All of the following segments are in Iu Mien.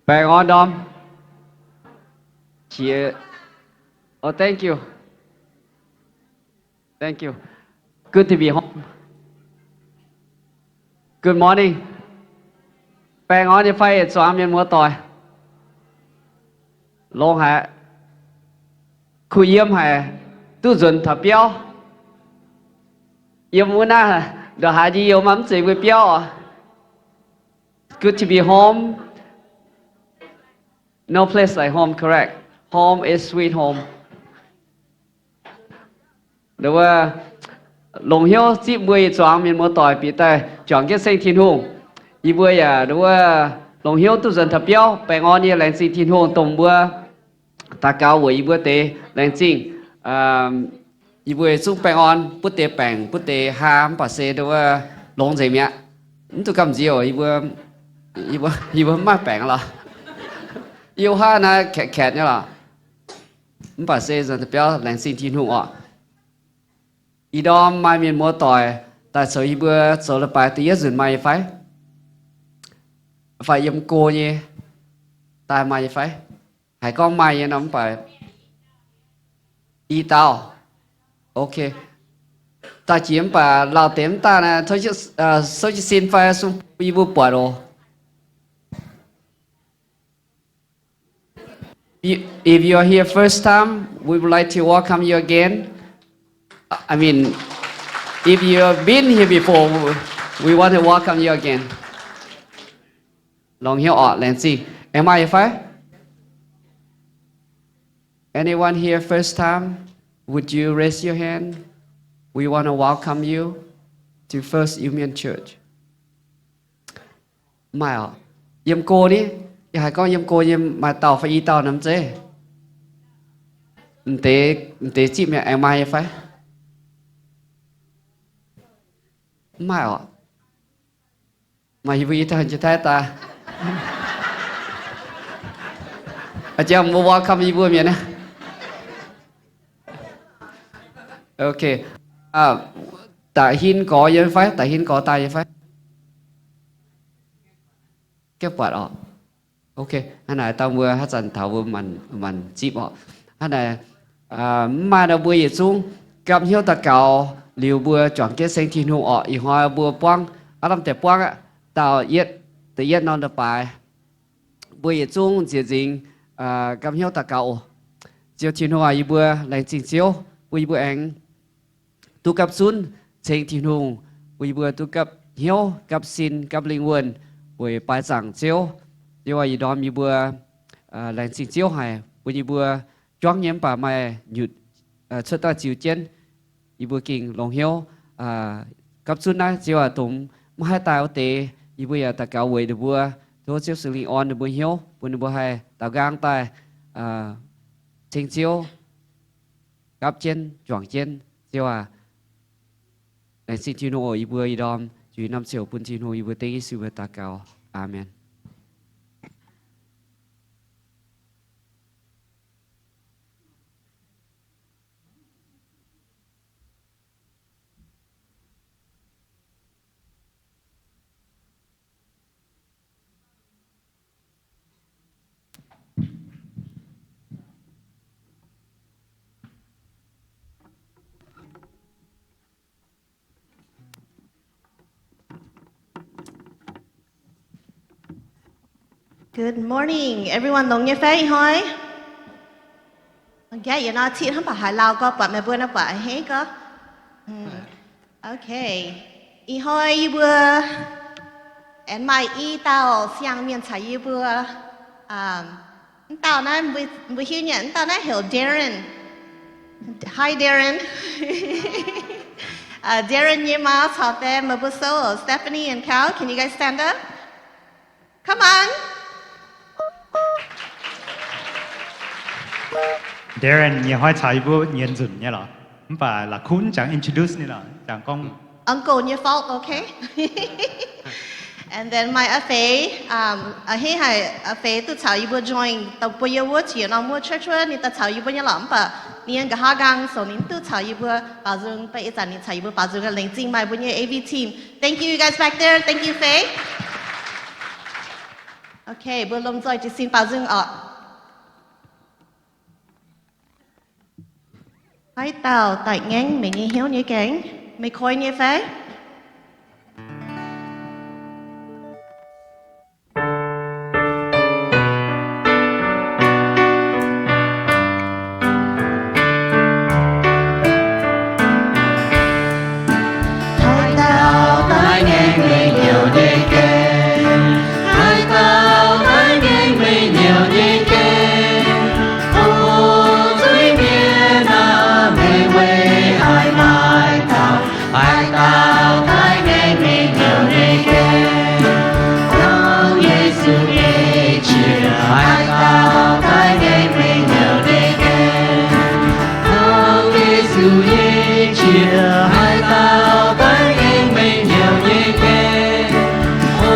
Baengh orn ndorm. Qiex. Oh, thank you. Thank you. Good to be home. Good morning. Baengh orn nyei fai yietc zuangx mienh muoz-doic? Longx haic. Kuh yiem haic, duqv nzuonx taux biauv. Yiem wuov naaiv, ndongc haaix jiex youz maaih mv zeiz mbuo biauv oc. Good to be home. No place like home, correct? Home is sweet home. Nduov, longc hnyouv zipv mbuo yietc zuangx mienh muoz-doic bieqc daaih juangc jienv ceng Tin-Hungh. Yie mbuo yaac nduov, longc hnyouv duqv nzuonx taux biauv, baengh orn nyei laengz zingh Tin-Hungh dongh mbuo daux gaux weic yie mbuo deix laengz zingh. Yie mbuo zungv baengh orn, butv deix baengc, butv deix haa, mv baac se nduov, longx nzengc mi'aqv. Mv duqv gamh nziex oc, yie mbuo, yie mbuo mv maaih baengc lorqc. Yie haa naaiv kaetv-kaetv nyei lorqc. Mv baac se nzuonx taux biauv laengz zingh Tin-Hungh oc. Ih ndorm maaih mienh muoz-doic daaih coux yie mbuo zoux leiz-baaix da'yietv nzunc maaih nyei fai? Fai yiem go nyei daaih maaih nyei fai? Haiz gorngv maaih nyei nor mv baac i dauh. Ok. Daaih jiex mv baac lauh deix mv daaih naaiv, souv jienv sin fai sung yie mbuo buatc oc. If you are here first time, we would like to welcome you again. I mean, if you have been here before, we want to welcome you again. Longc hnyouv oc, laengz zingh. Aengx maaih nyei fai? Anyone here first time? Would you raise your hand? We want to welcome you to First Iu Mien Church. Mv maaih oc. Yiem go ni, yie haiz gorngv yiem go nyei maaih dauh fai i dauh nor mv zeiz? M'deix, m'deix zipv mi'aqv, aengx maaih nyei fai? Mv maaih oc. Maaih yie mbuo i dauh jiex taaih daaih. A'jang mbuo welcome yie mbuo mienh naaiv. Ok. Da'hin gorx yiem fai? Da'hin gorx daaih yiem fai? Gaengh buatc oc. Ok, hnangv naaic dauh mbuo haaix zanc taux mbuo maanc zipv oc. Hnangv naaic, mv maaih nor mbuo yietc zungv gapv hnyouv daux gaux liuz mbuo juangc jienv ceng Tin-Hungh oc. Ih hnoi mbuo buangv, aav lamh deix buangv aqv, daauh yietv, da'yietv norm leiz-baaix. Mbuo yietc zungv nzieqc nzingx gapv hnyouv daux gaux oc. Ziouv Tin-Hungh aac, yie mbuo laengz zingh Ziouv bun yie mbuo aengx duqv gapv zunv ceng Tin-Hungh, bun yie mbuo duqv gapv hnyouv, gapv sin, gapv lingh wuonh weic baaix zaangc Ziouv. Ziouv aac, ih ndorm yie mbuo laengz zingh Ziouv haic bun yie mbuo juangv nyei mv baac maaih nyutc cuotv daaih ziux jienv. Yie mbuo gengh longc hnyouv gapv zunv naaiv. Ziouv aac, dongh maiv haih daaih wuov deix, yie mbuo yaac daux gaux weic ninh mbuo, tov Ziouv Singx Lingh orn ninh mbuo hnyouv bun ninh mbuo haih daaux nqaang daaih ceng Ziouv, gapv jienv, juangc jienv. Ziouv aac, laengz zingh Tin-Hungh oc. Yie mbuo ih ndorm juix norm ziouc bun Tin-Hungh, yie mbuo dengv Yesu mbuo daux gaux. Aamen. Good morning, everyone. Longx nyei fai ih hnoi? Gaav yietc norm cin hnangv baac haaix lauh gorx, buatc meih mbuo naaiv buatc a'hneiv gorx. Ok. Ih hnoi yie mbuo aengx maaih i dauh siang-mienh caux yie mbuo. Mv dauh naaiv mbuo hiuv nyei, mv dauh naaiv heuc Darren. Hi, Darren. Darren nyei maa caux deix meih mbuo sou, Stephanie and Cal, can you guys stand up? Come on. Darren nyei hnoi caux yie mbuo nyienz nzunc nyei lorqc. Mv baac la'kuqv jangx introduce ninh lorqc, jangx gorngv Uncle nyei fault, okay? And then maaih a'feix, a'hneiv haic, a'feix duqv caux yie mbuo join dongh buo yie wuov qiex norm wuov church wuov, ninh daaih caux yie mbuo nyei lorqc, mv baac ninh yiem nqa'haav nqaang, so ninh mv duqv caux yie mbuo baaux nzung, beiv ih zanc ninh caux yie mbuo baaux nzung, laengz zingh maaih mbuo nyei A V team. Thank you, you guys back there. Thank you, Faye. Ok, mbuo lomh nzoih jiez sin baaux nzung orqc. Haaix dauh daaih ngaengv meih nyei hnyouv nyei gaengh? Meih koi nyei fai? Haaix dauh daaih ngaengv meih hnyouv nyei gaengh? Haaix dauh daaih ngaengv meih hnyouv nyei gaengh? O zuiz-mienh aah, meih weic haaix maaih dauh? Haaix dauh daaih ngaengv meih hnyouv nyei gaengh? Kungx Yesu nyei qiex. Haaix dauh daaih ngaengv meih hnyouv nyei gaengh? Kungx Yesu nyei qiex. Haaix dauh daaih ngaengv meih hnyouv nyei gaengh? O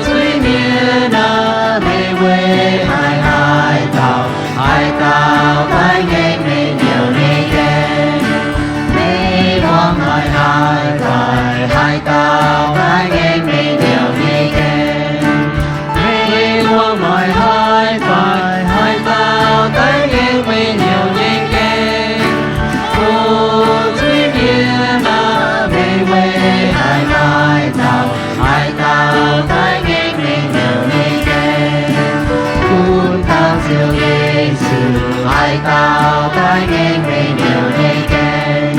zuiz-mienh aah, meih weic haaix maaih dauh? Haaix dauh daaih ngaengv meih hnyouv nyei gaengh? Meih muangx maaih haaix faix? Haaix dauh daaih ngaengv meih hnyouv nyei gaengh? Meih muangx maaih haaix faix? Haaix dauh daaih ngaengv meih hnyouv nyei gaengh? O zuiz-mienh aah, meih weic haaix maaih dauh? Haaix dauh daaih ngaengv meih hnyouv nyei gaengh? Bun dauh Ziouv Yesu. Haaix dauh daaih ngaengv meih hnyouv nyei gaengh?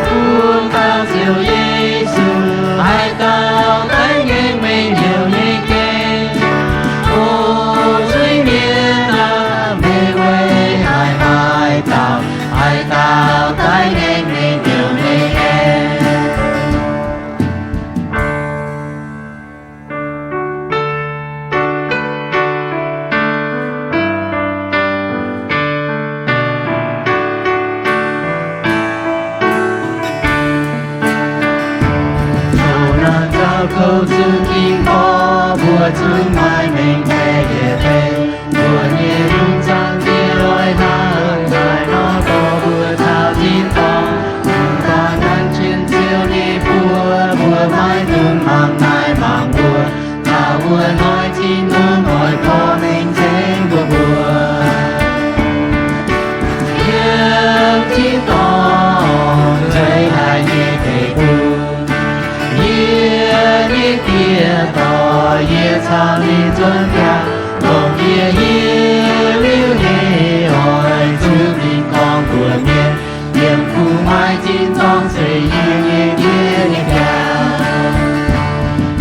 Bun dauh Ziouv Yesu. Haaix dauh daaih ngaengv meih hnyouv nyei gaengh? O zuiz-mienh aah, meih weic haaix maaih dauh? Haaix dauh daaih ngaengv meih hnyouv nyei gaengh? Taux naaiv nzauh kouv zunv ging borqv, mbuo zungv maaih mengh baeqc yietc deix. Mbuo nyei lungh zaangc Diex oix hnangv haaix nor dorh mbuo taux tin-dorngh. Mbuo gorngv nanv jienv Ziouv nyei buoz, mbuo maiv dungx mangc naaiv mangc wuov. Taux wuov hnoi Tin-Hungh oix porv mengh nzengc mbuo mbuox. Yiem tin-dorngh nzueic haic nyei deic-bung, yie nyei Diex dorh yie caux ninh nzuonx biaa, dongh yie hiuv liuz nyei oix zuqc mingh gorngv mbuox mienh. Yiem kuv maiv tin-dorngh se yie nyei Diex nyei biaa.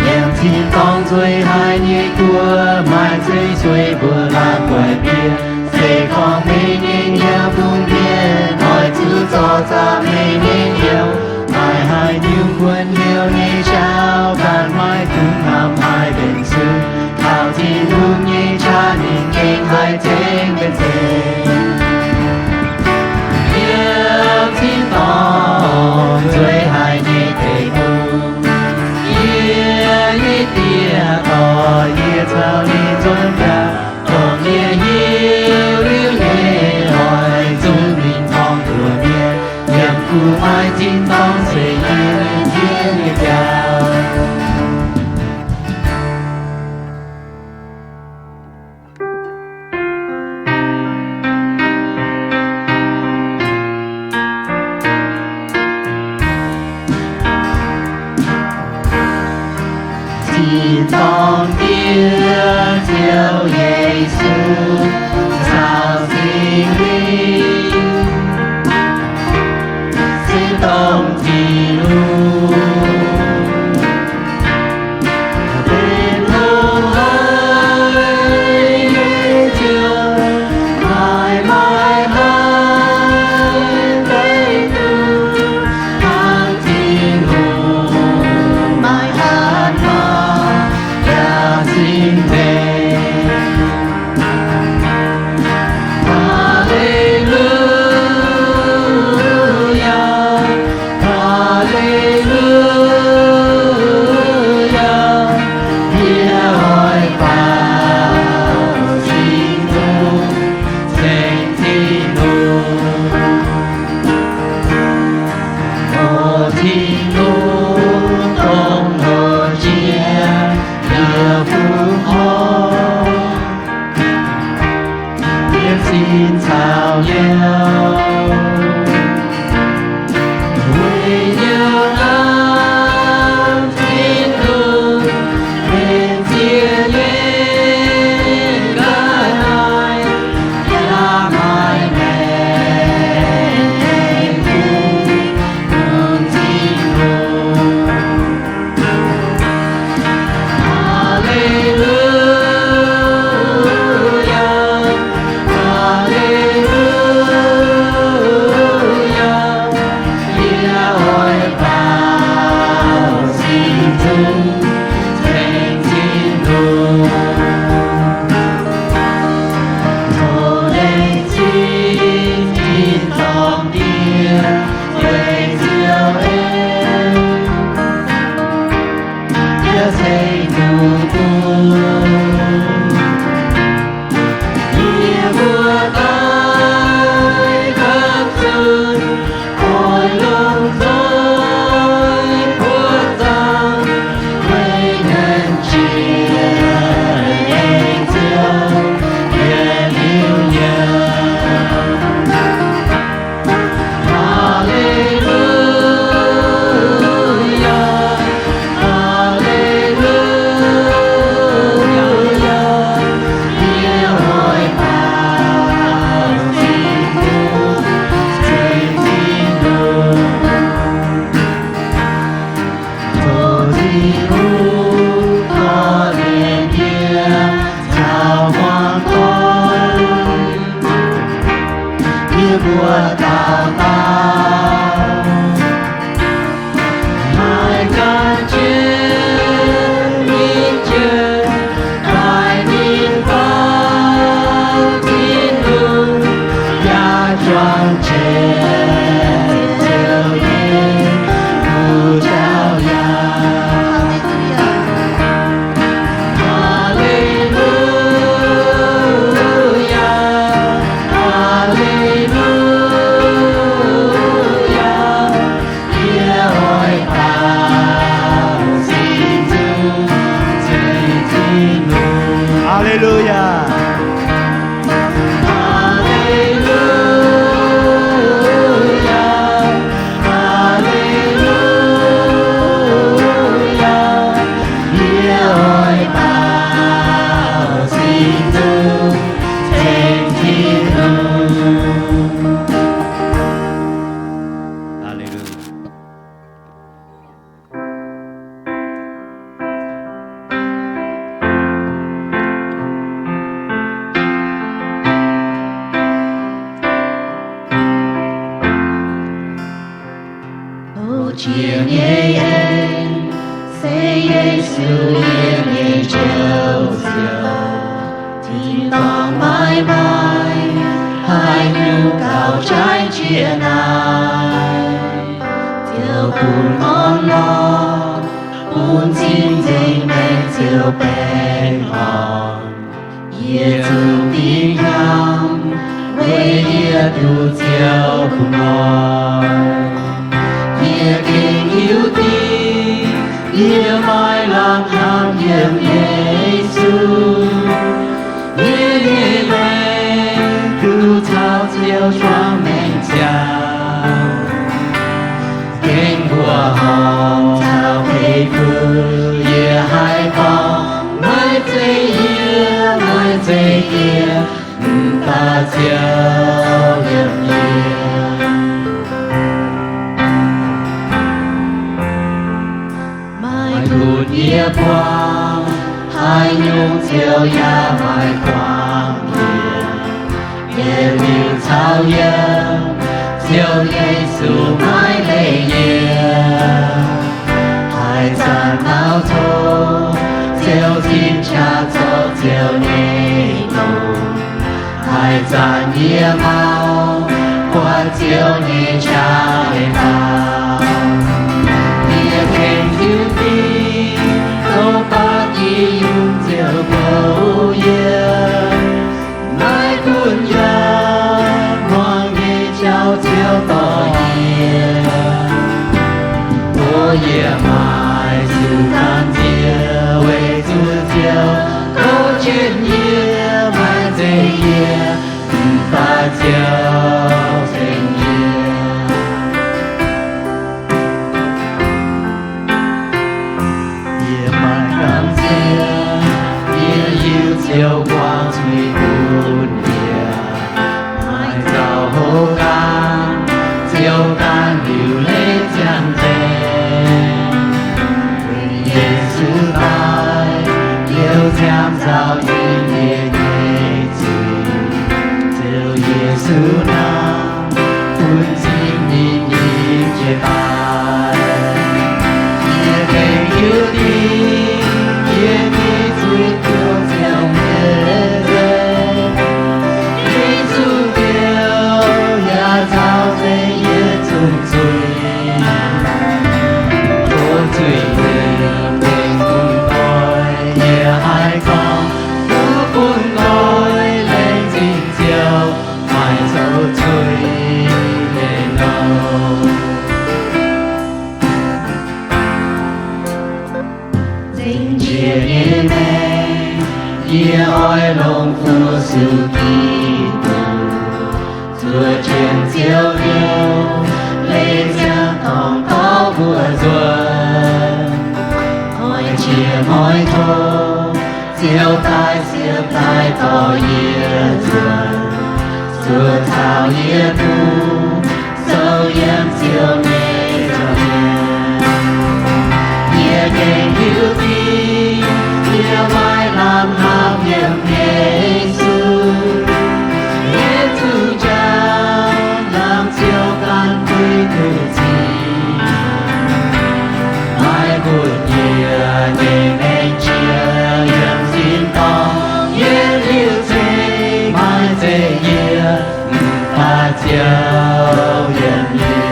Yiem tin-dorngh nzueic haic nyei guoqv, maaih zeiv sueih mbuo la'guaih bieqc. Se gorngv meih nyei hnyouv bun mienh, oix zuqc zorc zaqc meih nyei hnyouv. Maaih haaix nyungc buonv hnyouv nyei jauv ganh maiv dungx hnamv haaix mbenc suiv. Taux Tin-Hungh nyei qaqv ninh gengh haih tengx mbenc nzengc. Yiem tin-dorngh nzueic haic nyei deic-bung, yie nyei Diex dorh yie caux ninh nzuonx biaa, dongh yie hiuv liuz nyei oix zuqc mingh gorngv mbuox mienh. Yiem kuv maiv tin-dorngh se yie nyei Diex nyei biaa. Tin-dorngh Diex, Ziouv Yesu, caux Singx Lingh, se dongh Tin-Hungh. Benx loz-hnoi nyei Ziouv, maaih maaih hlaax deic-bung, hnangv Tin-Hungh maaih hatc maaz yaac cing nzengc. mbuo daux gaux. Maiv gaengh jiex mingh jiex, daaih mingh baac Tin-Hungh yaac juangc jiex Ziouv nyei fuqv jauv yaac. Haa^le^lu^yaa, haa^le^lu^yaa, yie oix baaux sin nzunc ceng Tin-Hungh. Haa^le^lu^yaa. Haa^le^lu^yaa, haa^le^lu^yaa, yie oix baaux sin nzunc ceng Tin-Hungh. Haa^le^lu^yaa. Houv jiex nyei en se Yesu, yie nyei Njoux Ziouv. Tin-dorngh maiv maaih haaix nyungc gauh jaiv jiex naaiv. Ziouv bun orn-lorqc, bun cing-nzengc mengh Ziouv baengh orn. Yie zungv dingc hnyangx, weic yie duqv Ziouv bun nor. Yie gengh hiuv duqv, yie maaih lamh hnamv yiem Yesu. Yie nyei maengc duqv caux Ziouv juangc maengc jaax. Gengh mbuoqc horngh caux beiv fuqv yie haih gorngv, maiv zeiz yie, maiv zeiz yie, mv baac Ziouv yiem yie. Maiv gunv yie buangh haaix nyungc, Ziouv yaac maiv buangh yie. Yietc liuz caux yiem, Ziouv Yesu maiv leih yie. Haaix zanc maux coqv, Ziouv cingx qaqv zorqv Ziouv nyei longx. Haaix zanc yie maux, buatc Ziouv nyei qaqv leiz-baaix. Yie gengh hiuv duqv, zoux baac yie yungz Ziouv goux yie. Maiv gunv yaac muangx nyei jauv Ziouv dorh yie. O yie maaih zuqc gan nziex weic zuqc Ziouv kouv jienv yie, maiv zeiz yie, mv baac Ziouv ceng yie. Yie maaih gamh nziex, yie hiuv Ziouv buangh zuiz bun yie. Maaih zaux houv gaanv, Ziouv gan liuc leiz ziangh nzengc. Weic Yesu daaih, Ziouv ziangh nzauh yie nyei zuiz. Ziouv Yesu naaiv, bun Singx Lingh nyei jiex daaih. Yie gengh hiuv duqv, yie nyei zuiz Ziouv, Ziouv nyei nzengc. Yesu Ziouv yaac caux zengc yie zungv zuiz. O zuiz yie gengh bun nqoi, yie haih gorngv, o bun nqoi laengz zingh Ziouv, maaih zoux zuiz nyei nouh. Nzengc njiec nyei maengc, yie oix longc fu-sux Giduc, zuoqc jienv Ziouv hnyouv, leiz ziangh dorngx dorv mbuo nzuonx. Oix jiex moix tov, Ziouv daaih siepv daaih dorh yie nzuonx, zuoqc taux yie duqv souv yiem Ziouv nyei nza'hmien. Yie gengh hiuv duqv yie maaih lamh hnamv yiem Yesu, Yesu jauv zeiv yie, mv baac ziouc yiem yie.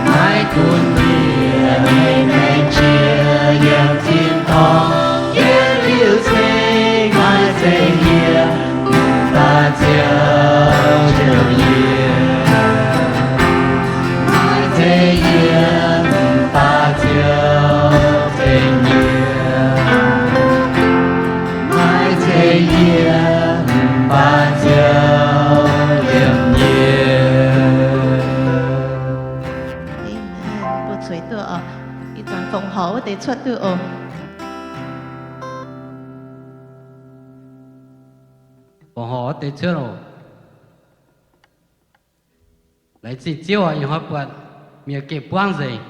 Maiv gunv yie nyei maengc jiex yiem tin-dorngh yietc liuz cingx, maiv zeiz yie, mv baac ziouc njoux yie. Maiv zeiz yie, mv baac ziouc benx yie. Maiv zeiz yie, mv baac ziouc yiem yie. Amen. Mbuo cueix duqv oc. Ih zanc fongc horc wuov deix cuotv duqv oc. Fongc horc wuov deix cuotv oc. Laengz zingh Ziouv oc. Ih hnoi buatc mienh gengh buangv nzengc,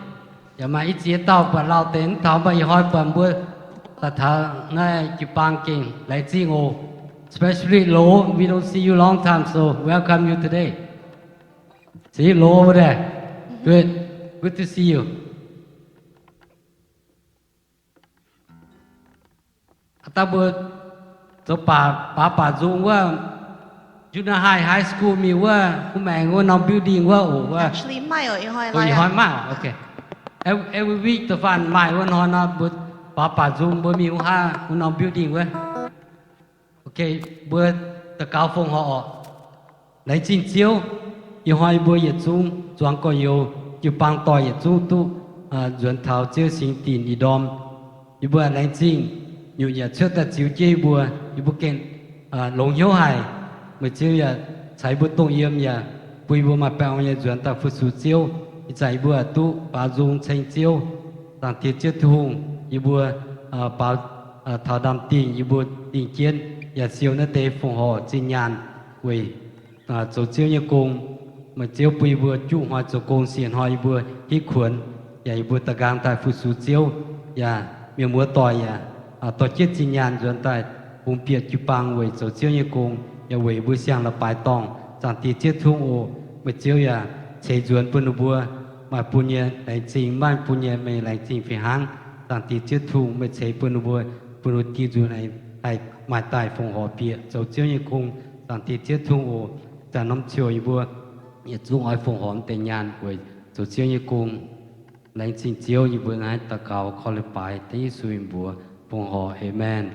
yaac maaih i ziex dauh buatc lauh deix mv taux, mv baac ih hnoi buatc mbuo daaih taux naaiv jiu-baang gengh laengz zingh oc. Especially Lo, we don't see you long time, so welcome you today. See Lo over there. Good, good to see you. Aa, dangh mbuo zoux baac, baav baac nzung wuov, junior high, high school mingh wuov, kuv maengx wuov norm building wuov oc, wuov. Actually, maaih oc, ih hnoi, oh, ih hnoi maaih oc, okay. Every, every week da'faanh maaih wuov hnoi nor, mbuo baav baac nzung mbuo mingh wuov haav, wuov norm building wuov. Okay, mbuo daux gaux fongc horc oc. Laengz zingh Ziouv, ih hnoi yie mbuo yietc zungv zuangx gorx-youz, jiu-baang dorh yietc zungv duqv nzuonx taux Ziouv singx dinc ih ndorm. Yie mbuo laengz zingh, nyutc yaac cuotv daaih ziux jienv yie mbuo, yie mbuo gengh longx hnyouv haic. Meih Ziouv yaac caux yie mbuo dongh yiem yaac bun yie mbuo maaih baengh orn nyei nzuonx daaih fu-sux Ziouv. Ih zanc yie mbuo duqv baaux nzung ceng Ziouv, Zaangc Diex Ziouv Tin-Hungh, yie mbuo baaux taux ndaamv-dingh, yie mbuo dingh jienv yaac siou naaiv deix fongc horc zinh nyaanh weic zoux Ziouv nyei gong. Meih Ziouv bun yie mbuo juqv hnoi zoux gong, siec hnoi yie mbuo hitv kuonx, yaac yie mbuo da'nqaang daaih fu-sux Ziouv, yaac mienh muoz doic yaac dorh jienv zinh nyaanh nzuonx daaih bungx bieqc jiu-baang weic zoux Ziouv nyei gong, yaac weic mbuo siang-la'baaix dorngh. Zaangc Diex Ziouv Tin-Hungh oc, meih Ziouv yaac ceix nzuonx bun ninh mbuo, maaih bun nyei laengz zingh, maaih bun nyei meih laengz zingh fih hnangv. Zaangc Diex Ziouv Tin-Hungh, meih ceix bun ninh mbuo, bun ninh mbuo diuh nzunc haih maaih daaih fongc horc bieqc zoux Ziouv nyei gong. Zaangc Diex Ziouv Tin-Hungh oc, zanc norm ziouc yie mbuo yietc zungv oix fongc horc deix nyaanh weic zoux Ziouv nyei gong. Laengz zingh Ziouv, yie mbuo naaiv daux gaux korv-lienh baaix dengv Yesu nyei mbuox fongc horc. Aamen.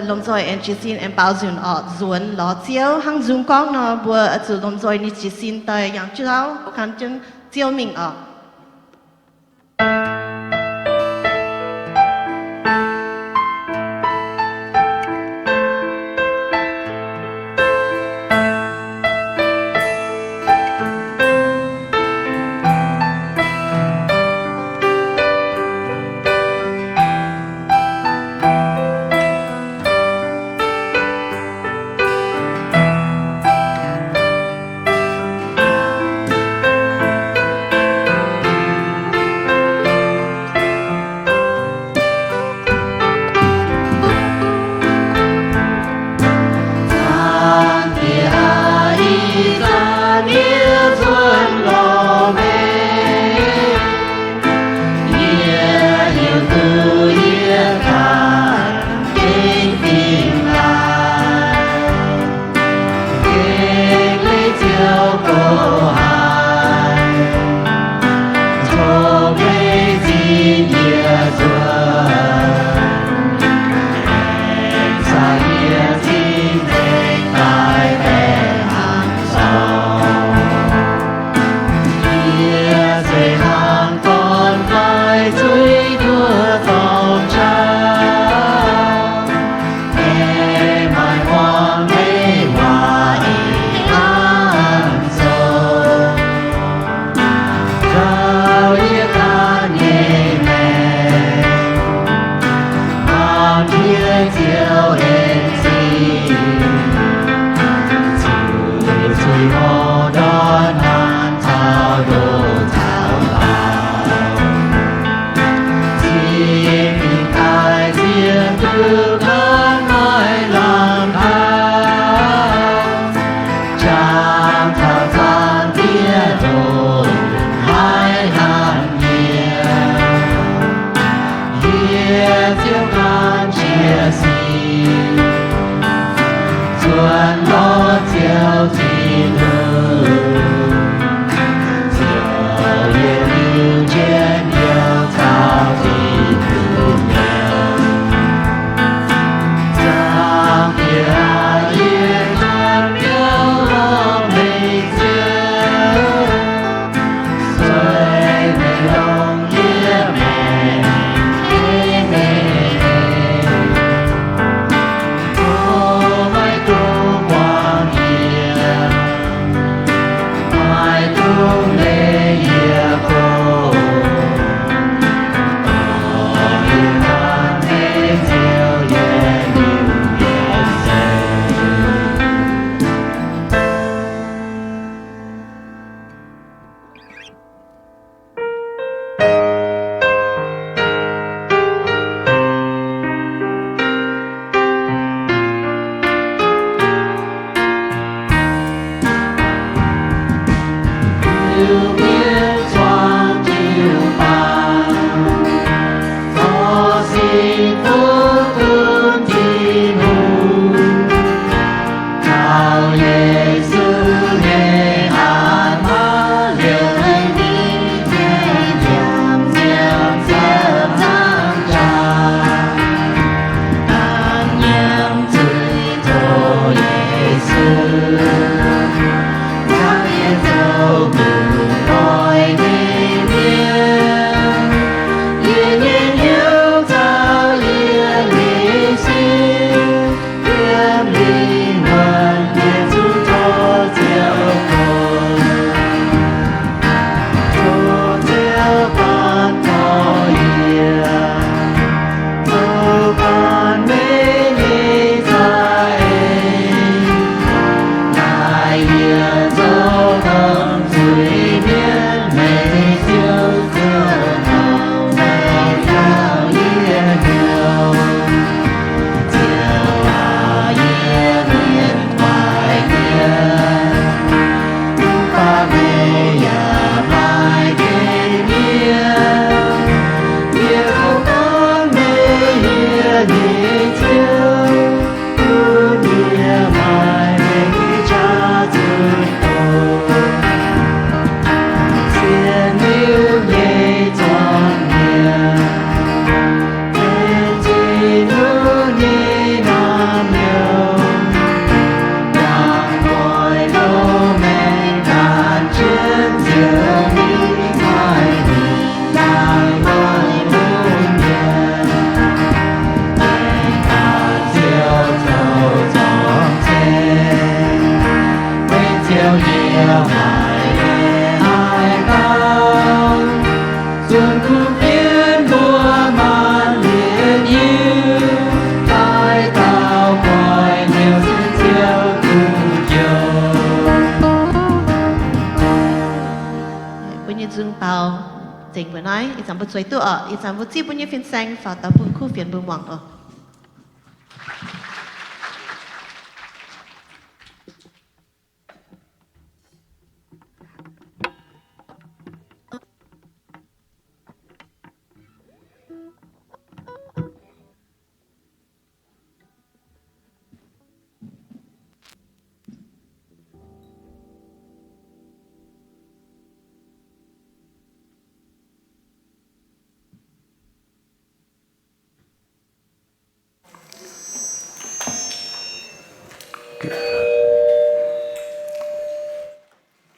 lomh nzoih aengx jiez sin aengx baaux nzunc orqc, nzuonx lorz Ziouv. Hnangv nzung gorngv nor, mbuo oix zuqc lomh nzoih nyei jiez sin daaih yangh jauv gan jienv Ziouv mingh orqc. Dengc mbuo naaiv, ih zanc mbuo zueiz duqv oc. Ih zanc mbuo zipv mbuo nyei fin-saeng faaux daaih bun kuv fienx mbuo muangx oc.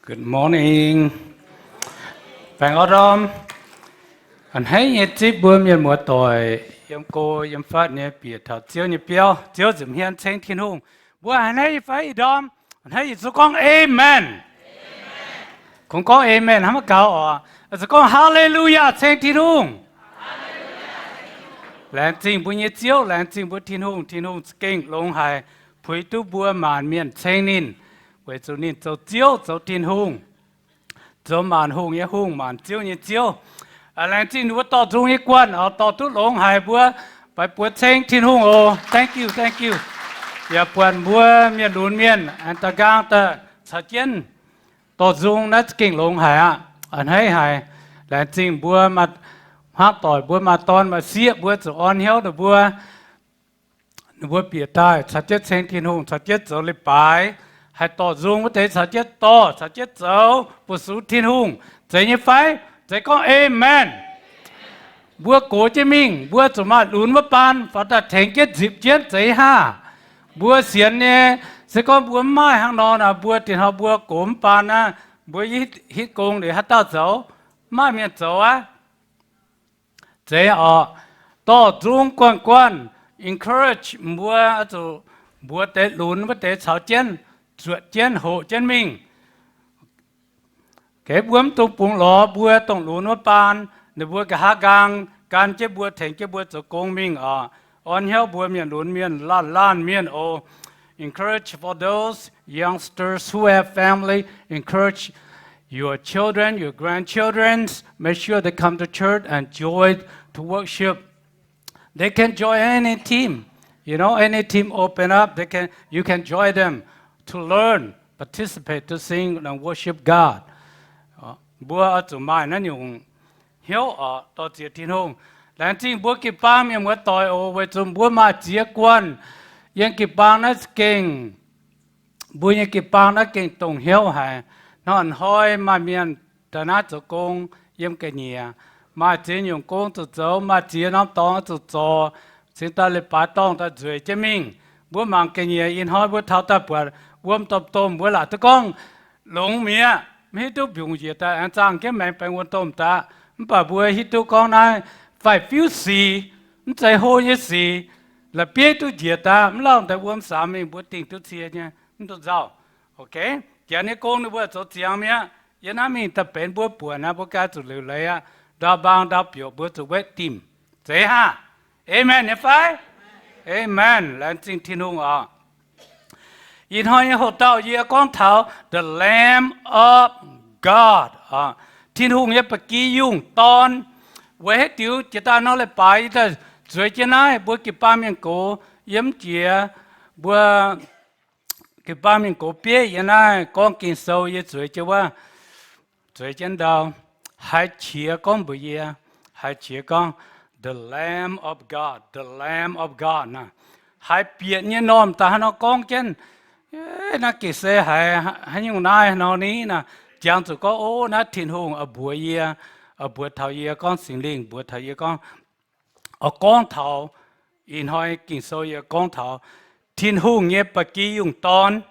Good morning. Baengh orn ndorm. A'hneiv nyei zipv mbuo mienh muoz-doic yiem go yiem fatv nyei bieqc taux Ziouv nyei biauv, Ziouv nza'hmien ceng Tin-Hungh. Mbuo a'hneiv nyei fai ih ndorm? A'hneiv nyei zuqc gorngv amen. Kungx gorngv amen hnangv maiv gaux oc. Zuqc gorngv Haleluyaa ceng Tin-Hungh. Laengz zingh mbuo nyei Ziouv, laengz zingh mbuo Tin-Hungh. Tin-Hungh za'gengh longx haic, puix duqv mbuo maanc mienh ceng ninh, weic zuqc ninh zoux Ziouv, zoux Tin-Hungh, zoux maanc hungh nyei Hungh, maanc ziouv nyei Ziouv. Laengz zingh ninh mbuo dorh nzung nyei guanh oc, dorh duqv longx haic mbuo, baaix buoz ceng Tin-Hungh oc. Thank you, thank you. Yaac buatc mbuo mienh lunx mienh aengx da'nqaang daaih caux jienv dorh nzung naaiv za'gengh longx haic aqv. A'hneiv haic. Laengz zingh mbuo hmuangv doic, mbuo maaih dorn maaih sieqv, mbuo zuqc orn hnyouv ninh mbuo. Ninh mbuo bieqc daaih caux jienv ceng Tin-Hungh, caux jienv zoux leiz-baaix, haih dorh nzung wuov deix caux jienv dorh, caux jienv zoux fu-sux Tin-Hungh. Zeiz nyei fai? Zeiz gorngv amen. Mbuo gox jienv mingh, mbuo zuqc maaih lunx wuov baan faaux daaih tengx jienv nzipc jienv, zeiz haav? Mbuo sienx nyei, se gorngv mbuo mv maaih hnangv nor naaic, mbuo dinh hnoi mbuo gox mv baan naaiv, mbuo hitv gong liuz haaix dauh zoux? Mv maaih mienh zoux aqv. Zeiz oc. Dorh nzung guanh guanh, encourage mbuo, zuqc mbuox deix lunx wuov deix caux jienv, zuotc jienv, hoqc jienv mingh. Geix mbuo mv dungx bungx lorz mbuo dongh lunx wuov baan, ninh mbuo nqa'haav nqaang gan jienv mbuo, tengx jienv mbuo zoux gong mingh oc. Orn hnyouv mbuo mienh lunx mienh, laanh laanh mienh oc. Encourage for those youngsters who have family, encourage your children, your grandchildren, make sure they come to church and join to worship. They can join any team. You know, any team open up, they can, you can join them to learn, participate, to sing and worship God. Mbuo oix zuqc maaih naaiv nyungc hnyouv oc, dor-ziec Tin-Hungh. Laengz zingh mbuo jiu-baang mienh muoz-doic oc, weic zuqc mbuo maaih ziex guanh yiem jiu-baang naaiv za'gengh. Mbuo nyei jiu-baang naaiv gengh dongh hnyouv haic. Hnoi-hnoi maaih mienh daaih naaiv zoux gong yiem ga'nyiec. Maaih ziex nyungc gong zuqc zoux, maaih ziex norm dorngx zuqc zorc, cingx daaih leiz-baaix dorngh daaih nzueic jienv mingh. Mbuo mangc ga'nyiec ih hnoi mbuo taux daaih buatc wuom domh domh, mbuo laaic duqv gorngv longx mi'aqv, mv hiuv duqv mbiungc njiec daaih aengx zaangh jienv maengx baengx wuom domh daaih. Mv baac mbuo hiuv duqv gorngv naaiv faix-fiuv sic, mv zeiz hlo nyei sic. La'bieiv duqv njiec daaih, mv lauh daaih wuom samx mingh mbuo dingh duqv cie nyei, mv dungx nzauh. Ok, janx nyei gong ninh mbuo zoux ziangx mi'aqv. Yiem naaiv mingh daaih benx mbuo buonc aqv, mbuo ganh zuqc liuc leiz aqv. Ndau-mbaang ndau-biouc mbuo zuqc wetv dimh. Zeiz haav? Amen nyei fai? Amen. Laengz zingh Tin-Hungh oc. Ih hnoi nyei hoc dauh yie gorngv taux the Lamb of God, Tin-Hungh nyei ba'gi yungh dorn. Weic haaix diuc jiex daaih nor leiz-baaix yie daaih zueiz jienv naaiv mbuo jiu-baang mienh gox yiem jiex, mbuo jiu-baang mienh gox bieiv yiem naaiv gorngv Ging-Sou yie zueiz jienv wuov, zueiz jienv ndau, haiz qiex gorngv mbuox yie, haiz qiex gorngv, the Lamb of God, the Lamb of God naaic, haiz bieqc nyei normh daaih haaix nor gorngv jienv, naaiv gengh se haiz haaix nyungc naaiv nor ni naaic, jangx zuqc gorngv, o, naaiv Tin-Hungh oix mbuox yie, oix mbuox taux yie gorngv, Singx Lingh mbuox taux yie gorngv, oix gorngv taux ih hnoi Ging-Sou yie gorngv taux Tin-Hungh nyei ba'gi yungh dorn.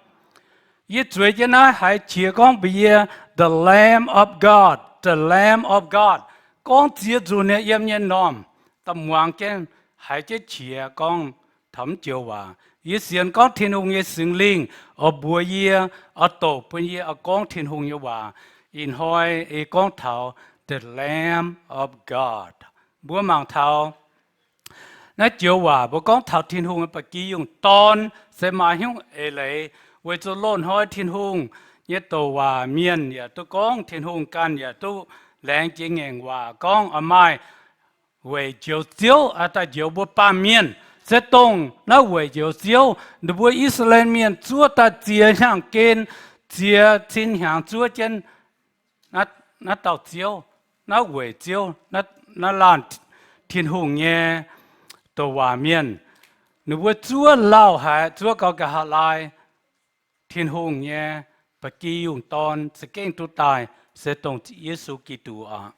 Yie zueiz jienv naaiv haiz qiex gorngv mbuox yie, the Lamb of God, the Lamb of God, gorngv ziex nzunc nyei yiem nyei normh, da'muangx jienv haiz jienv qiex gorngv taux mv joux waac. Yie sienx gorngv Tin-Hungh nyei Singx Lingh oix mbuox yie, oix doqc bun yie oix gorngv Tin-Hungh nyei waac. Ih hnoi ei gorngv taux the Lamb of God. Mbuo mangc taux naaiv joux waac mbuo gorngv taux Tin-Hungh nyei ba'gi yungh dorn se maaih hnyouv eix leiz, weic zuqc loz-hnoi Tin-Hungh nyei douc waac mienh yaac duqv gorngv, Tin-Hungh ganh yaac duqv laengz jiex ngaengc waac gorngv oix maaih weic njoux Ziouv, daaih njoux mbuo baamh mienh. Se dongh naaiv weic njoux Ziouv, ninh mbuo I^saa^laa^en Mienh zuov daaih ziex hnyangx-gen, ziex cin hnyangx zuov jienv naaiv dauh Ziouv, naaiv weic Ziouv, naaiv laanh Tin-Hungh nyei douc waac mienh. Ninh mbuo zuov lauh haic, zuov gauh nqa'haav laai Tin-Hungh nyei ba'gi yungh Dorn za'gengh duqv daaih, se dongh Yesu Giduc aqv.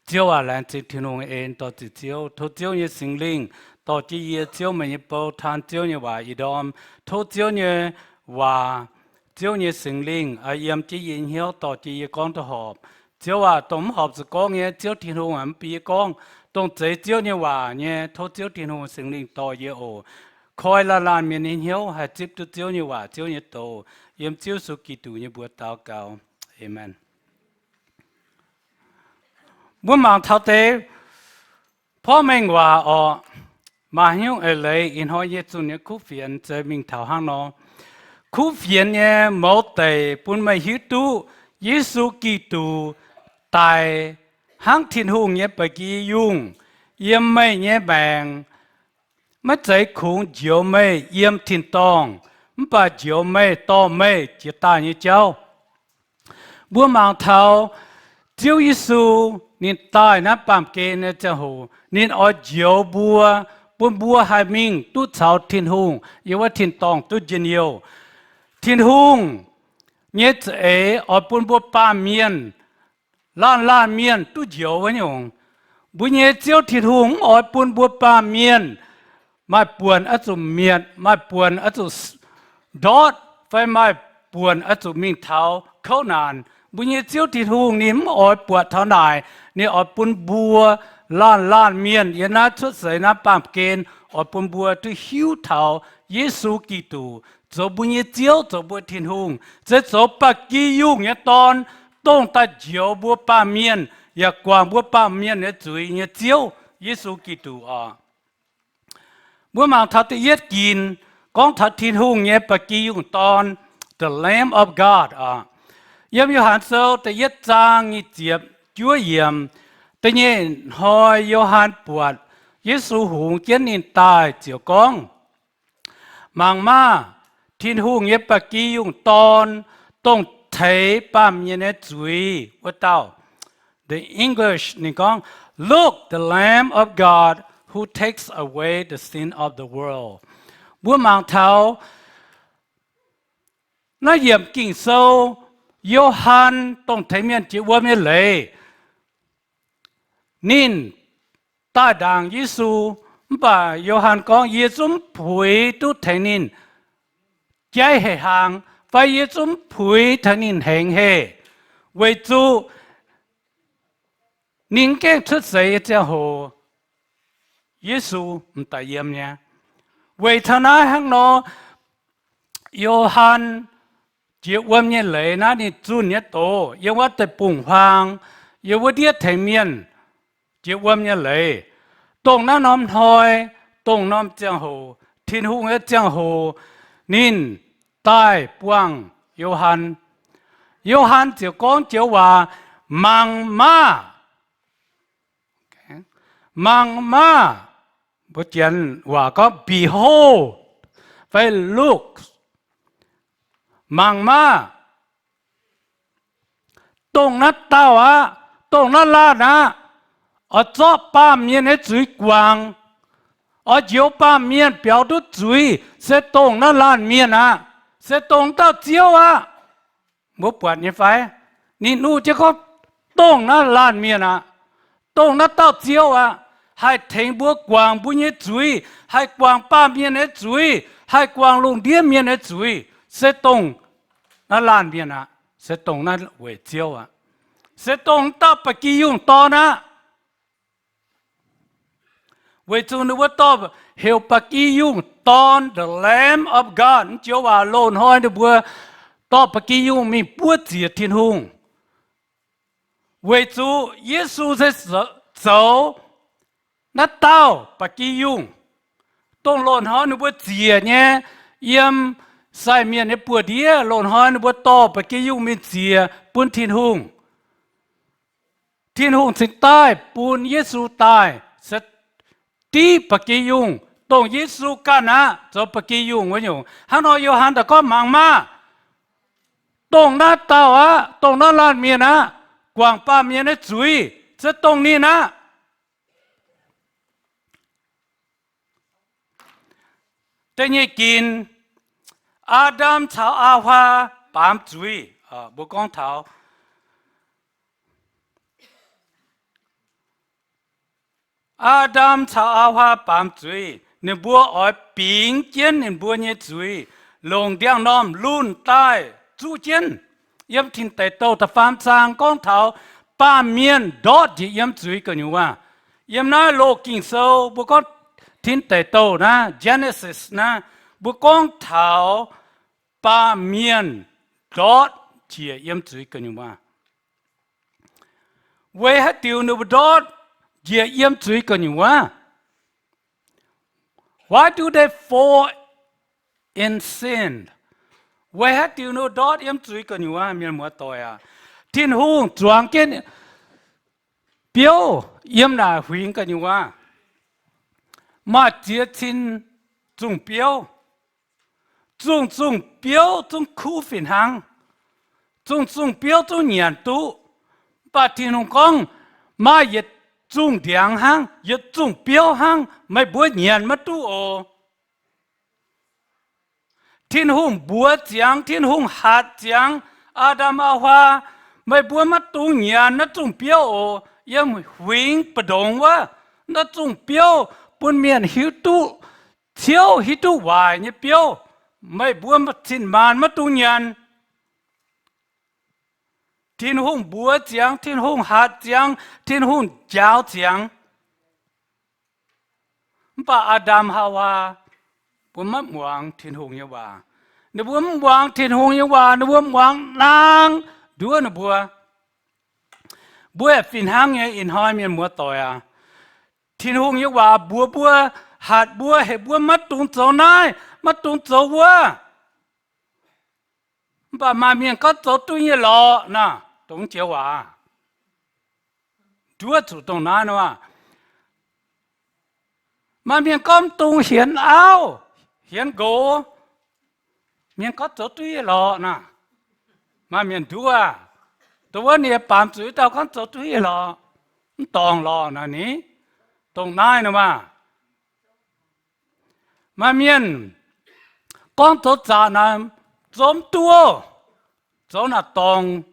Ziouv aac, laengz zingh Tin-Hungh en, dorh ziqc Ziouv. Tov Ziouv nyei Singx Lingh dorh jienv yie ziouv meih nyei bou, taan Ziouv nyei waac ih ndorm. Tov Ziouv nyei waac, Ziouv nyei Singx Lingh yiem jienv yie hnyouv, dorh jienv yie gorngv duqv horpc. Ziouv aac, dongh mv horpc zuqc gorngv nyei, Ziouv Tin-Hungh mv bun yie gorngv. Dongh zeiz Ziouv nyei waac nyei, tov Ziouv Tin-Hungh Singx Lingh dorh yie oc. Koi laanh laanh mienh nyei hnyouv haih zipv duqv Ziouv nyei waac, Ziouv nyei doz. Yiem Ziouv Yesu Giduc nyei mbuox daux gaux. Aamen. Mbuo mangc taux deix porv mengh waac orqc, maaih nyungc eix leiz ih hnoi nyei zunh nyei kuv fienx se mingh taux hnangv nor. Kuv fienx nyei mouz deic bun meih hiuv duqv Yesu Giduc daic hnangv Tin-Hungh nyei ba'gi yungh yiem meih nyei maengc, maiv zeiz kungx njoux meih yiem tin-dorngh, mv baac njoux meih dorh meih jiez daaih nyei jauv. Mbuo mangc taux Ziouv Yesu ninh daaih naaiv baamh gen nyei ziangh hoc, ninh oix njoux mbuo, bun mbuo haih mingh duqv caux Tin-Hungh yiem wuov tin-dorngh duqv njien-youh. Tin-Hungh nyei za'eix oix bun mbuo baamh mienh, laanh laanh mienh duqv njoux wuov nyungc. Mbuo nyei Ziouv Tin-Hungh mv oix bun mbuo baamh mienh maaih buonc oix zuqc mietc, maaih buonc oix zuqc ndortv, fai maaih buonc oix zuqc mingh taux kouv naanc. Mbuo nyei Ziouv Tin-Hungh ninh mv oix buatc taux naaic. Ninh oix bun mbuo laanh laanh mienh yiem naaiv cuotv seix naaiv baamh gen, oix bun mbuo duqv hiuv taux Yesu Giduc zoux mbuo nyei Ziouv, zoux mbuo Tin-Hungh, se zoux ba'gi yungh nyei Dorn, dongh daaih njoux mbuo baamh mienh yaac guangc mbuo baamh mienh nyei zuiz nyei Ziouv, Yesu Giduc oc. Mbuo mangc taux da'yietv ginc, gorngv taux Tin-Hungh nyei ba'gi yungh Dorn, the Lamb of God oc. Yiem Yo^han Sou da'yietv zaang nyic ziepc juov yiemc, da'nyeic hnoi Yo^han buatc Yesu hungx jienv ninh daaih ziouc gorngv, Mangc maah! Tin-Hungh nyei ba'gi yungh Dorn, dongh teix baamh mienh nyei zuiz wuov dauh. The English ninh gorngv, Look, the Lamb of God who takes away the sin of the world. Mbuo mangc taux naaiv yiemc Ging-Sou, Yo^han, dongh tengx mienh jiex wuom nyei leiz, ninh daaih ndaangc Yesu, mv baac Yo^han gorngv, Yie zungv mv puix duqv tengx ninh jaiv heh hlang, fai yie zungv mv puix tengx ninh hnengx heh, weic zuqc ninh mv gaengh cuotv seix nyei ziangh hoc Yesu m'daaih yiem nyei. Weic taux naaiv hnangv nor, Yo^han jiex wuom nyei leiz naaiv ninh zunh nyei doz yiem wuov deic-bung huaang, yiem wuov ndiev tengx mienh jiex wuom nyei leiz, dongh naaiv norm hnoi, dongh norm ziangh hoc, Tin-Hungh nyei ziangh hoc, ninh daaih buangh Yo^han. Yo^han ziouc gorngv joux waac, Mangc maah! Mangc maah! Mbuo Janx waac gorngv, Behold, fai look, mangc maah! Dongh naaiv dauh aqv, dongh naaiv laanh aqv, oix zorqv baamh mienh nyei zuiz guangc, oix njoux baamh mienh biaux duqv zuiz, se dongh naaiv laanh mienh aqv, se dongh dauh Ziouv aqv. Mbuo buatc nyei fai? Ninh nuqv jienv gorngv, Dongh naaiv laanh mienh aqv, dongh naaiv dauh Ziouv aqv, haih tengx mbuo guangc mbuo nyei zuiz, haih guangc baamh mienh nyei zuiz, haih guangc lungh ndiev mienh nyei zuiz, se dongh naaiv laanh mienh aqv, se dongh naaiv weic Ziouv aqv, se dongh dauh ba'gi yungh Dorn aqv. Weic zuqc ninh mbuo dorh heuc ba'gi yungh Dorn, the Lamb of God, joux waac loz-hnoi ninh mbuo dorh ba'gi yungh mingh buov ziec Tin-Hungh. Weic zuqc Yesu se zoux naaiv dauh ba'gi yungh, dongh loz-hnoi ninh mbuo ziec nyei, yiem sai mienh nyei buoz-ndiev loz-hnoi ninh mbuo dorh ba'gi yungh mingh ziec bun Tin-Hungh. Tin-Hungh cingx daaih bun Yesu daaih se div ba'gi yungh, dongh Yesu ganh aqv zoux ba'gi yungh wuov nyungc. Hnangv nor Yo^han daaih gorngv mangc maah! Dongh naaiv dauh aqv, dongh naaiv laanh mienh aqv, guangc baamh mienh nyei zuiz, se dongh ninh aqv. Da'nyeic ginc, Aa^ndam caux Aa^waa baamz zuiz. Mbuo gorngv taux Aa^ndam caux Aa^waa baamz zuiz, ninh mbuo oix bingx jienv ninh mbuo nyei zuiz, longc ndiangx-normh lunh daaih zuqv jienv. Yiem Tin Deic Douh da'faam zaang gorngv taux baamh mienh ndortv njiec yiem zuiz gu'nyuoz. Yiem naaiv Loz-Ging Sou mbuo gorngv Tin Deic Douh naaiv, Genesis naaiv, mbuo gorngv taux baamh mienh ndortv njiec yiem zuiz gu'nyuoz. Weic haaix diuc ninh mbuo ndortv njiec yiem zuiz gu'nyuoz? Why do they fall in sin? Weic haaix diuc ninh mbuo ndortv yiem zuiz gu'nyuoz? Mienh muoz-doic aac, Tin-Hungh zuangx jienv biouv yiem naaic huingx gu'nyuoz, maaih ziex cin zungh biouv. Zungh zungh biouv zungv kuv fih hnangv. Zungh zungh biouv zungv nyanc duqv. Mv baac Tin-Hungh gorngv, maaih yietc zungh ndiangx hnangv, yietc zungh biouv hnangv, meih mbuo nyanc maiv duqv oc. Tin-Hungh mbuox ziangx, Tin-Hungh hatc ziangx Aa^ndam Aa^waa, meih mbuo maiv dungx nyanc naaiv zungh biouv oc. Yiem huingx mbu'ndongx wuov, naaiv zungh biouv bun mienh hiuv duqv ciouv, hiuv duqv waaic nyei biouv. Meih mbuo cin-maanc maiv dungx nyanc. Tin-Hungh mbuox ziangx, Tin-Hungh hatc ziangx, Tin-Hungh njaaux ziangx. Mv baac Aa^ndam Haawaa mbuo maiv muangx Tin-Hungh nyei waac. Ninh mbuo mv muangx Tin-Hungh nyei waac, ninh mbuo muangx naang nduov ninh mbuo. Mbuo fih hnangv nyei, ih hnoi mienh muoz-doic aac, Tin-Hungh nyei waac mbuox mbuo, hatc mbuo, heuc mbuo maiv dungx zoux naaiv, maiv dungx zoux wuov. Mv baac maaih mienh gorngv zoux duqv nyei lorqc naaic, dongh joux waac, nduov zuqc dongh naaiv nor. Maaih mienh gorngv mv dungx hienx auv, hienx nqox. Mienh gorngv zoux duqv nyei lorqc naaic. Maaih mienh nduov, dongh wuov ninh baamz zuiz dauh gorngv zoux duqv nyei lorqc, mv dorngc lorqc naaic ni, dongh naaiv nor maah. Maaih mienh gorngv zoux zaqc naaic, zoux mv duqv, zoux naaic dorngc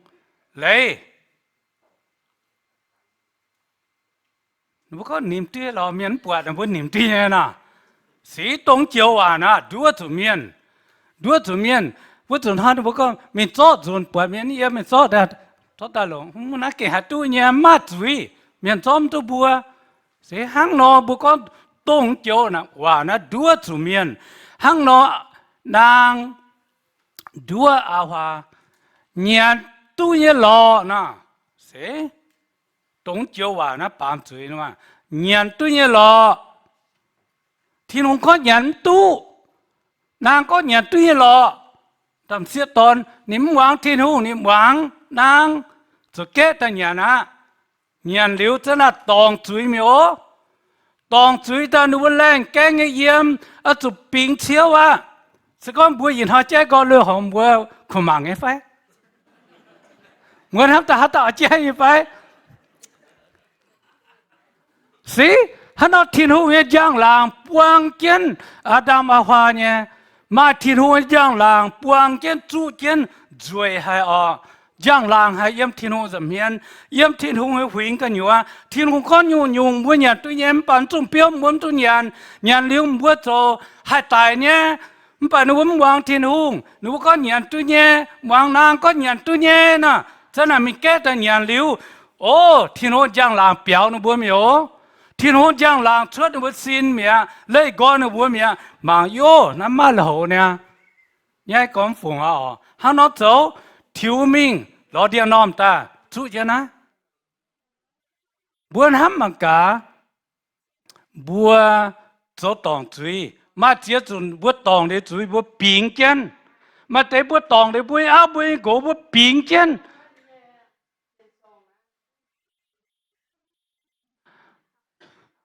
leiz. Ninh mbuo gorngv nimc duqv nyei lorqc, mienh mv buatc ninh mbuo nimc duqv nyei naaic. Se dongh joux waac naaic nduov zuqc mienh, nduov zuqc mienh. Wuov zanc hnoi ninh mbuo gorngv mingh zorqv nzunc, buatc mienh yiem mingh zorqv, zorqv daaih longc, mv naaiv gengh haih duqv nyei, mv maaih zuiz, mienh zorqv mv duqv mbuo. Se hnangv nor mbuo gorngv dongh joux waac naaiv nduov zuqc mienh. Hnangv nor naang nduov Aa^waa, nyanc duqv nyei lorqc naaic. Se dongh joux waac naaiv baamz zuiz, nyanc duqv nyei lorqc. Tin-Hungh gorngv nyanc mv duqv, naang gorngv nyanc duqv nyei lorqc. Domh sieqv dorn ninh mv muangx Tin-Hungh, ninh muangx naang, zuqc gaeqv daaih nyanc aqv. Nyanc liuz za'naaiv dorngc zuiz mi'aqv. Dorngc zuiz daaih ninh mbuo laengh gaengh nyei yiem, oix zuqc bingx ciouv aqv. Se gorngv mbuo ih hnoi jaiv nqoi lui-horngc mbuo kuh mangc nyei fai? Mbuo hnamv daaih haaix dauh jaiv nyei fai? Se, hnangv nor Tin-Hungh nyei njang-laangc buang jienv Aa^ndam Aa^waa nyei. Maaih Tin-Hungh nyei njang-laangc buang jienv zuqv jienv nzueic haic orqc. Njang-laangc haic yiem Tin-Hungh nza'hmien, yiem Tin-Hungh nyei huingx gu'nyuoz. Tin-Hungh gorngv nyungc-nyungc mbuo nyanc duqv nyei, mv baac mv zungh biouv mbuo mv dungx nyanc. Nyanc liuz mbuo zoux haih daic nyei. Mv baac ninh mbuo mv muangx Tin-Hungh, ninh mbuo gorngv nyanc duqv nyei, muangx naang gorngv nyanc duqv nyei nor, za'naaiv mingh gaeqv daaih nyanc liuz, o, Tin-Hungh njang-laangc biaux ninh mbuo mi'aqv. Tin-Hungh njang-laangc cuotv ninh mbuo sin mi'aqv, leih nqoi ninh mbuo mi'aqv. Mangc yie, naaiv maaih lui-houx niaa. Nyaiv gormx fungc aqv orqc. Hnangv nor zoux, tiux mingh lorz ndiangx-normh daaih zuqv jienv naaiv. Mbuo hnamv mangc gaax, mbuo zoux dorngc zuiz, maaih ziex nzunc mbuo dorngc liuz zuiz mbuo bingx jienv. Maaih deix mbuo dorngc liuz mbuo nyei auv, mbuo nyei nqox mbuo bingx jienv.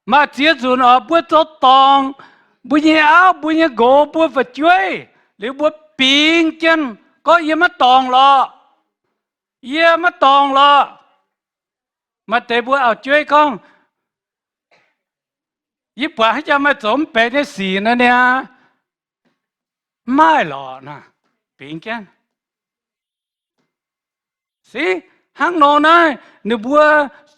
Maaih ziex nzunc oc, mbuo zoux dorngc, mbuo nyei auv, mbuo nyei nqox, mbuo fu'jueiv, liuz mbuo bingx jienv gorngv, yie maiv dorngc lorqc, yie maiv dorngc lorqc. Maaih deix mbuo auv-jueiv gorngv, yie buatc haaix jaax meih zoux mv benx nyei sic naaiv niaa, mv maaih lorqc. Bingx jienv. Se hnangv nor naaiv, ninh mbuo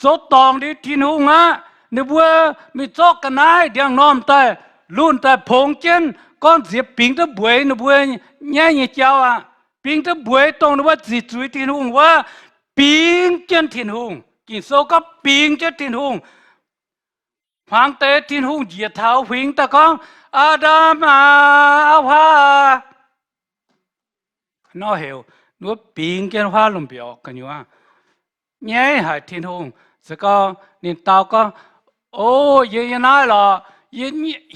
zoux dorngc liuz Tin-Hungh aqv. Ninh mbuo mingh zorqv ga'naaiv ndiangx-normh daaih, lunh daaih pongx jienv, gorngv nziex bingx duqv mbueix ninh mbuo nyaiv nyei jauv aqv. Bingx duqv mbueix dongh ninh mbuo zic zuiz Tin-Hungh wuov, bingx jienv Tin-Hungh. Ging-Sou gorngv bingx jienv Tin-Hungh. Hmuangx deix Tin-Hungh njiec taux huingx daaih gorngv, Aa^ndam aac, Auv-Huaa aac. Nor heuc ninh mbuo bingx jienv huaav lomh mbiorqc gu'nyuoz. Nyaiv haic Tin-Hungh. Se gorngv ninh dau gorngv, O, yie yiem naaiv lorqc, yie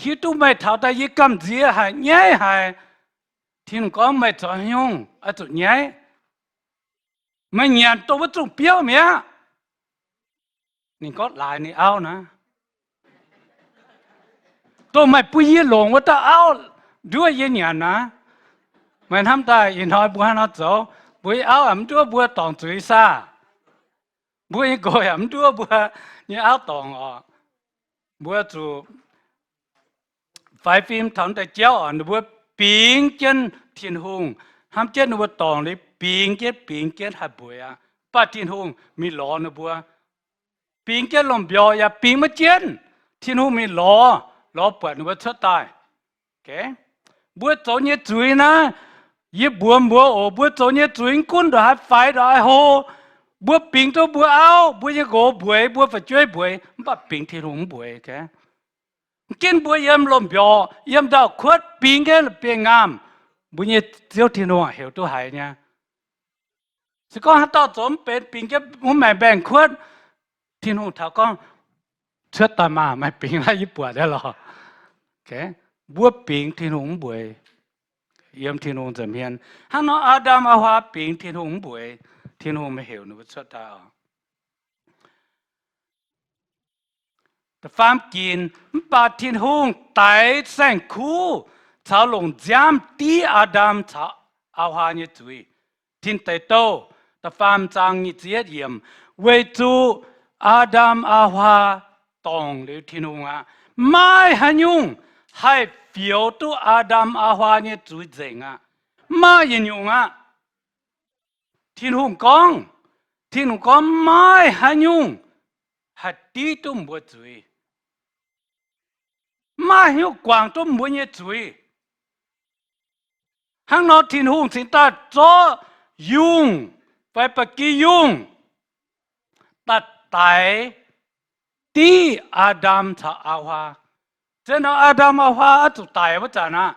hiuv duqv meih taux daaih yie gamh nziex haic, nyaiv haic. Tin-Hungh gorngv, Meih zoux haaix nyungc oix zuqc nyaiv? Meih nyanc dongh wuov zungh biouv mi'aqv. Ninh gorngv laaix ninh auv naaiv, dongh meih bun yie longc wuov dauh auv nduov yie nyanc naaiv. Meih hnamv daaih ih hnoi mbuo hnangv nor zoux, mbuo nyei auv yaac mv nduov mbuo dorngc zuiz saah? Mbuo nyei nqox yaac mv nduov mbuo nyei auv dorngc oc. Mbuo zuqc faix fim taux deix jauv oc, ninh mbuo bingx jienv Tin-Hungh, hnamv jienv ninh mbuo dorngc liuz bingx jienv, bingx jienv haih mbueiz aqv. Mv baac Tin-Hungh mingh lorz ninh mbuo. Bingx jienv lomh mbiorqc yaac bingx maiv jienv. Tin-Hungh mingh lorz, lorz buatc ninh mbuo cuotv daaih. Mbuo zoux nyei zuiz naaiv, yie mbuox mbuo oc, mbuo zoux nyei zuiz mv gunv ndongc haaix faix ndongc haaix hlo, mbuo bingx duqv mbuo auv, mbuo nyei nqox mbueiz, mbuo fu'jueiv mbueiz, mv baac bingx Tin-Hungh mv mbueiz. Mv ginv mbuo yiem lomh mbiorqc, yiem ndau-kuotv bingx jienv biei ngaamh, mbuo nyei Ziouv Tin-Hungh heuc duqv haiz nyei. Se gorngv haaix dauh zoux mv benx, bingx jienv wuov maengc mbaengx-kuotv, Tin-Hungh taux gorngv, Cuotv daaih maah! Meih bingx naaiv yie buatc nyei lorqc. Mbuo bingx Tin-Hungh mv mbueiz, yiem Tin-Hungh nza'hmien. Hnangv nor Aa^ndam Auv-Huaa bingx Tin-Hungh mv mbueiz, Tin-Hungh maiv heuc ninh mbuo cuotv daaih oc. Da'faam ginc, mv baac Tin-Hungh daix saeng-kuv caux longc nziaamv div Aa^ndam caux Auv-Huaa nyei zuiz. Tin Deic Douh da'faam zaang nyic ziepc yietv yiemc, weic zuqc Aa^ndam Auv-Huaa dorngc liuz Tin-Hungh aqv. Maiv maaih haaix nyungc haih fioux duqv Aa^ndam Auv-Huaa nyei zuiz nzengc aqv. Maiv maaih yietc nyungc aqv. Tin-Hungh gorngv, Tin-Hungh gorngv maiv maaih haaix nyungc haih div duqv mbuo zuiz. Maiv maaih haaix nyungc guangc duqv mbuo nyei zuiz. Hnangv nor Tin-Hungh cingx daaih zorqv yungh fai ba'gi yungh daaih daix div Aa^ndam caux Auv-Huaa. Zien nor Aa^ndam Auv-Huaa oix zuqc daic wuov zanc aqv,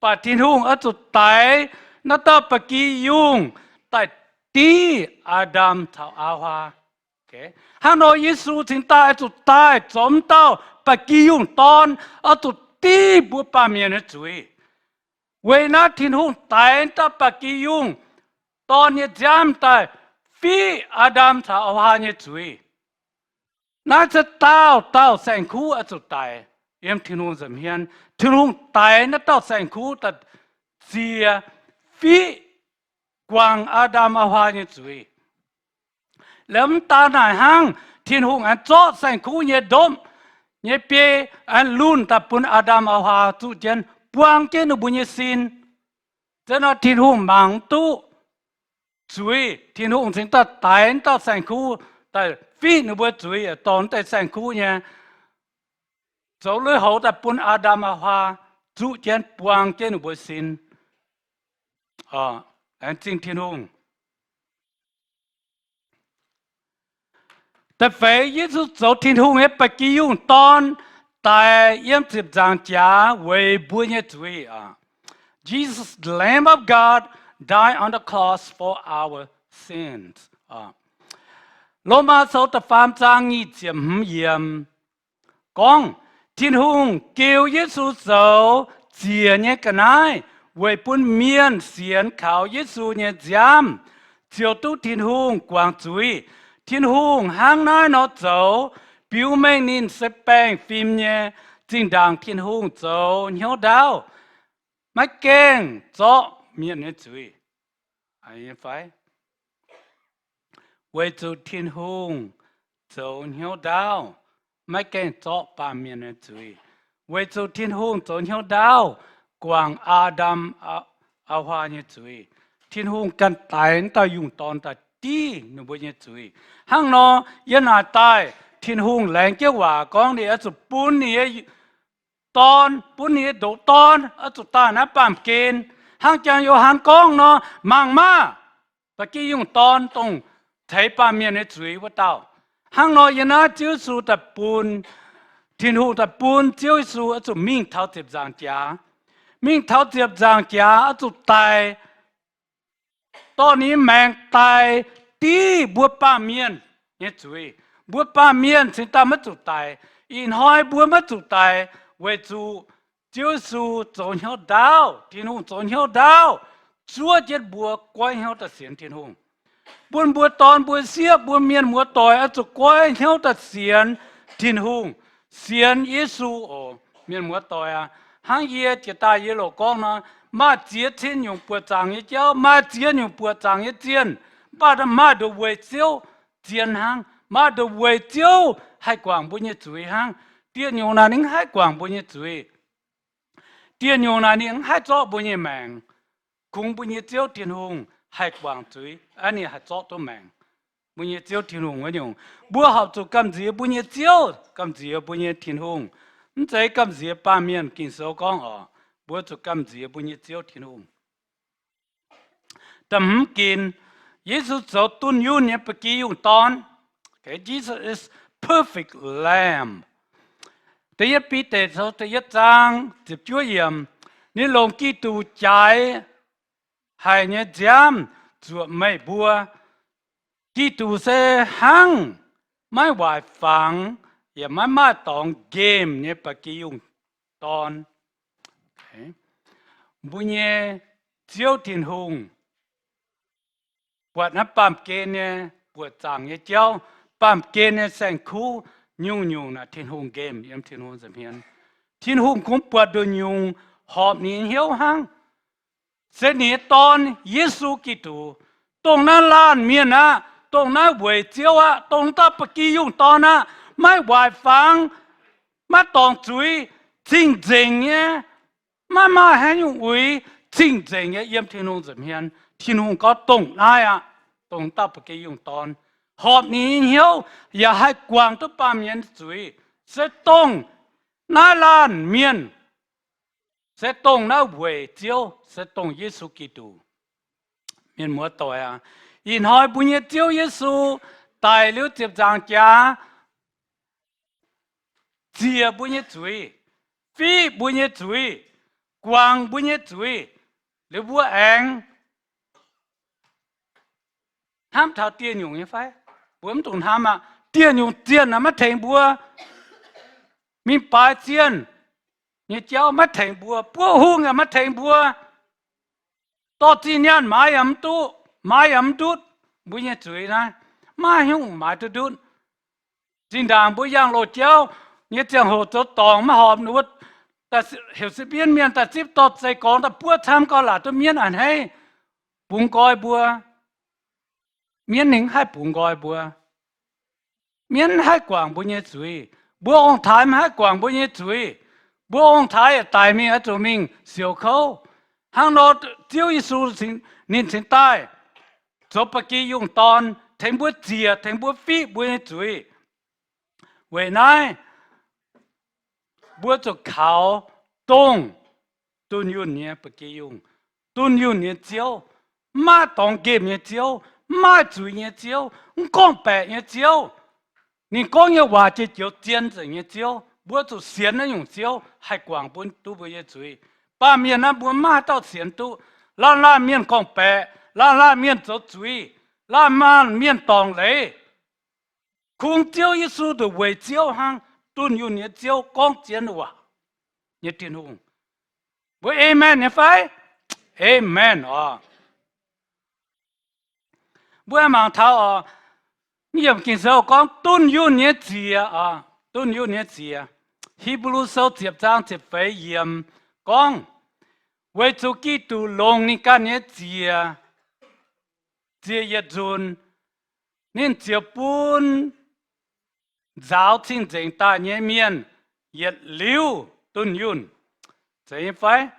baac Tin-Hungh oix zuqc daix naaiv dauh ba'gi yungh daaih div Aa^ndam caux Auv-Huaa. Hnangv nor Yesu cingx daaih oix zuqc daaih zoux wuov dauh ba'gi yungh dorn, oix zuqc div mbuo baamh mienh nyei zuiz. Weic naaiv Tin-Hungh daix dauh ba'gi yungh dorn nyei nziaamv daaih fiqv Aa^ndam caux Auv-Huaa nyei zuiz. Naaiv se dauh dauh saeng-kuv oix zuqc daic yiem Tin-Hungh nza'hmien. Tin-Hungh daix naaiv dauh saeng-kuv daaih ziex fiqv guangc Aa^ndam Auv-Huaa nyei zuiz. Liuz mv daan naaic hnangv, Tin-Hungh aengx zorqv saeng-kuv nyei ndomv nyei biei aengx lunh daaih bun Aa^ndam Auv-Huaa zuqv jienv, buang jienv ninh mbuo nyei sin. Zien nor Tin-Hungh mangc mv duqv zuiz, Tin-Hungh cingx daaih daix dauh saeng-kuv daaih fiqv ninh mbuo zuiz, yaac dorh deix saeng-kuv nyei zoux lui-houx daaih bun Aa^ndam Auv-Huaa zuqv jienv, buang jienv ninh mbuo sin. Laengz zingh Tin-Hungh. Da'feix Yesu zoux Tin-Hungh nyei ba'gi yungh dorn daic yiem ziepc nzaangc jaax weic mbuo nyei zuiz. Jesus, the Lamb of God, died on the cross for our sins. Lomaa Sou da'faam zaang nyic ziepc hmz yiemc gorngv, Tin-Hungh giu Yesu zoux ziec nyei ga'naaiv weic bun mienh sienx kaux Yesu nyei nziaamv ziouc duqv Tin-Hungh guangc zuiz. Tin-Hungh hnangv naaiv nor zoux biux mengh ninh se baengh fim nyei. Zinh ndaangc Tin-Hungh zoux hnyouv ndaauv, maiv gaengh zorqv mienh nyei zuiz. Weic zuqc Tin-Hungh zoux hnyouv ndaauv, maiv gaengh zorqv baamh mienh nyei zuiz. Weic zuqc Tin-Hungh zoux hnyouv ndaauv, guangc Aa^ndam, Aa, Aa^waa nyei zuiz. Tin-Hungh ganh daix wuov dauh yungh dorn daaih div ninh mbuo nyei zuiz. Hnangv nor, yiem naaic daaih Tin-Hungh laengz jienv waac gorngv ninh oix zuqc bun ninh nyei dorn, bun ninh nyei ndoqc dorn oix zuqc daaih naaiv baamh gen. Hnangv jangx Yo^han gorngv nor, mangc maah! Ba'gi yungh dorn, dongh ceix baamh mienh nyei zuiz wuov dauh. Hnangv nor, yiem naaiv Ziouv Yesu daaih bun, Tin-Hungh daaih bun Ziouv Yesu oix zuqc mingh taux ziepc nzaangc jaax. Mingh taux ziepc nzaangc jaax oix zuqc daic, dorh ninh nyei maengc daic div mbuo baamh mienh nyei zuiz. Mbuo baamh mienh cingx daaih maiv zuqc daic. Ih hnoi mbuo maiv zuqc daic weic zuqc Ziouv Yesu zoux hnyouv ndaauv, Tin-Hungh zoux hnyouv ndaauv, zuov jienv mbuo goiv hnyouv daaih sienx Tin-Hungh. Bun mbuo dorn mbuo sieqv, mbuo mienh muoz-doic oix zuqc goiv hnyouv daaih sienx Tin-Hungh, sienx Yesu oc. Mienh muoz-doic aac, hnangv yie jiex daaih yie loc gorngv nor, maaih ziex cin nyungc buoqc zaangc nyei jauv, maaih ziex nyungc buoqc zaangc nyei zienh, mv baac maaih nduqc weic Ziouv zien hnangv. Maaih nduqc weic Ziouv haih guangc mbuo nyei zuiz hnangv. Dieh nyungc naaic ninh mv haih guangc mbuo nyei zuiz. Dieh nyungc naaic ninh mv haih zorqv mbuo nyei maengc. Kungx mbuo nyei Ziouv Tin-Hungh haih guangc zuiz, aa, ninh haih zorqv duqv maengc. Mbuo nyei Ziouv Tin-Hungh wuov nyungc, mbuo horpc zuqc gamh nziex mbuo nyei Ziouv, gamh nziex mbuo nyei Tin-Hungh. Mv zeiz gamh nziex baamh mienh. Ging-Sou gorngv oc, mbuo zuqc gamh nziex mbuo nyei Ziouv Tin-Hungh. Da'hmz ginc, Yesu zoux dunh yunh nyei ba'gi yungh dorn. Okay, Jesus is perfect lamb. Da'yietv Bide da'yietv zaang ziepc juov yiemc, ninh longc Giduc jaaix haic nyei nziaamv zuoqc meih mbuo. Giduc se hnangv maiv waaic fangx yaac maiv maaih dorngx nqemh nyei ba'gi yungh dorn. Mbuo nyei Ziouv Tin-Hungh buatc naaiv baamh gen nyei buoqc zaangc nyei jauv, baamh gen nyei saeng-kuv, nyungc-nyungc naaic Tin-Hungh nqemh yiem Tin-Hungh nza'hmien. Tin-Hungh kungx buatc nduqc nyungc horpc ninh hnyouv hnangv. Se ninh nyei Dorn, Yesu Giduc, dongh naaiv laanh mienh aqv, dongh naaiv weic Ziouv aqv, dongh dauh ba'gi yungh dorn aqv, maiv waaic fangx, maiv dorngc zuiz, cing-nzengc nyei, maiv maaih haaix nyungc uix, cing-nzengc nyei yiem Tin-Hungh nza'hmien. Tin-Hungh gorngv dongh naaiv aqv, dongh dauh ba'gi yungh dorn, horpc ninh nyei hnyouv yaac haih guangc duqv baamh mienh zuiz, se dongh naaiv laanh mienh, se dongh naaiv weic Ziouv, se dongh Yesu Giduc. Mienh muoz-doic aac, ih hnoi mbuo nyei Ziouv Yesu daic liuz ziepc nzaangc jaax, ziec mbuo nyei zuiz, fiqv mbuo nyei zuiz, guangc mbuo nyei zuiz, liuz mbuo aengx hnamv taux dieh nyungc nyei fai? Mbuo mv dungx hnamv aqv. Dieh nyungc zienh naaic maiv tengx mbuo. Mingh baaix zienh nyei jauv maiv tengx mbuo. Buov hungh yaac maiv tengx mbuo. Dorh zinh nyaanh maaiz yaac mv duqv, maaiz yaac mv ndutv. Mbuo nyei zuiz naaiv, maaih nyungc maaiz duqv ndutv. Zinh ndaangc mbuo yangh loz-jauv nyei ziangh hoc zoux dorngc maiv horpc, ninh mbuo heuc se mienv mienh daaih zipv dorh zeih gorngx daaih buov camv gau, laatc duqv mienv a'hneiv bungx nqoi mbuo. Mienv ninh mv haih bungx nqoi mbuo. Mienv mv haih guangc mbuo nyei zuiz. Mbuo ong-taaix mv haih guangc mbuo nyei zuiz. Mbuo ong-taaix yaac daic mingh, oix zuqc mingh siouc kouv. Hnangv nor, Ziouv Yesu ninh cingx daaih zoux ba'gi yungh dorn, tengx mbuo ziec, tengx mbuo fiqv mbuo nyei zuiz. Weic naaiv, mbuo zuqc kaux dongh dunh yunh nyei ba'gi yungh, dunh yunh nyei Ziouv, mv maaih dorngx nqemh nyei Ziouv, mv maaih zuiz nyei Ziouv, mv gorngv-baeqc nyei Ziouv. Ninh gorngv nyei waac jiex joux zien nzengc nyei Ziouv. Mbuo zuqc sienx naaiv nyungc Ziouv haih guangc bun duqv mbuo nyei zuiz. Baamh mienh naaiv mbuo mv maaih haaix dauh sienx duqv. Laanh laanh mienh gorngv-baeqc, laanh laanh mienh zoux zuiz, laanh laanh mienh dorngc leiz. Kungx Ziouv Yesu nduqc weic Ziouv hnangv, dunh yunh nyei Ziouv, gorngv zien waac nyei Tin-Hungh. Mbuo aamen nyei fai? Aamen oc. Mbuo mangc taux oc, Yiem Ging-Sou gorngv dunh yunh nyei ziex, dunh yunh nyei ziex. Hipv^lu Sou ziepc zaang ziepc feix yiemc gorngv, weic zuqc Giduc longx ninh ganh nyei ziex, ziex yietc nzunc, ninh ziouc bun nzaaux cing-nzengc daaih nyei mienh yietc liuz dunh yunh. Zeiz nyei fai?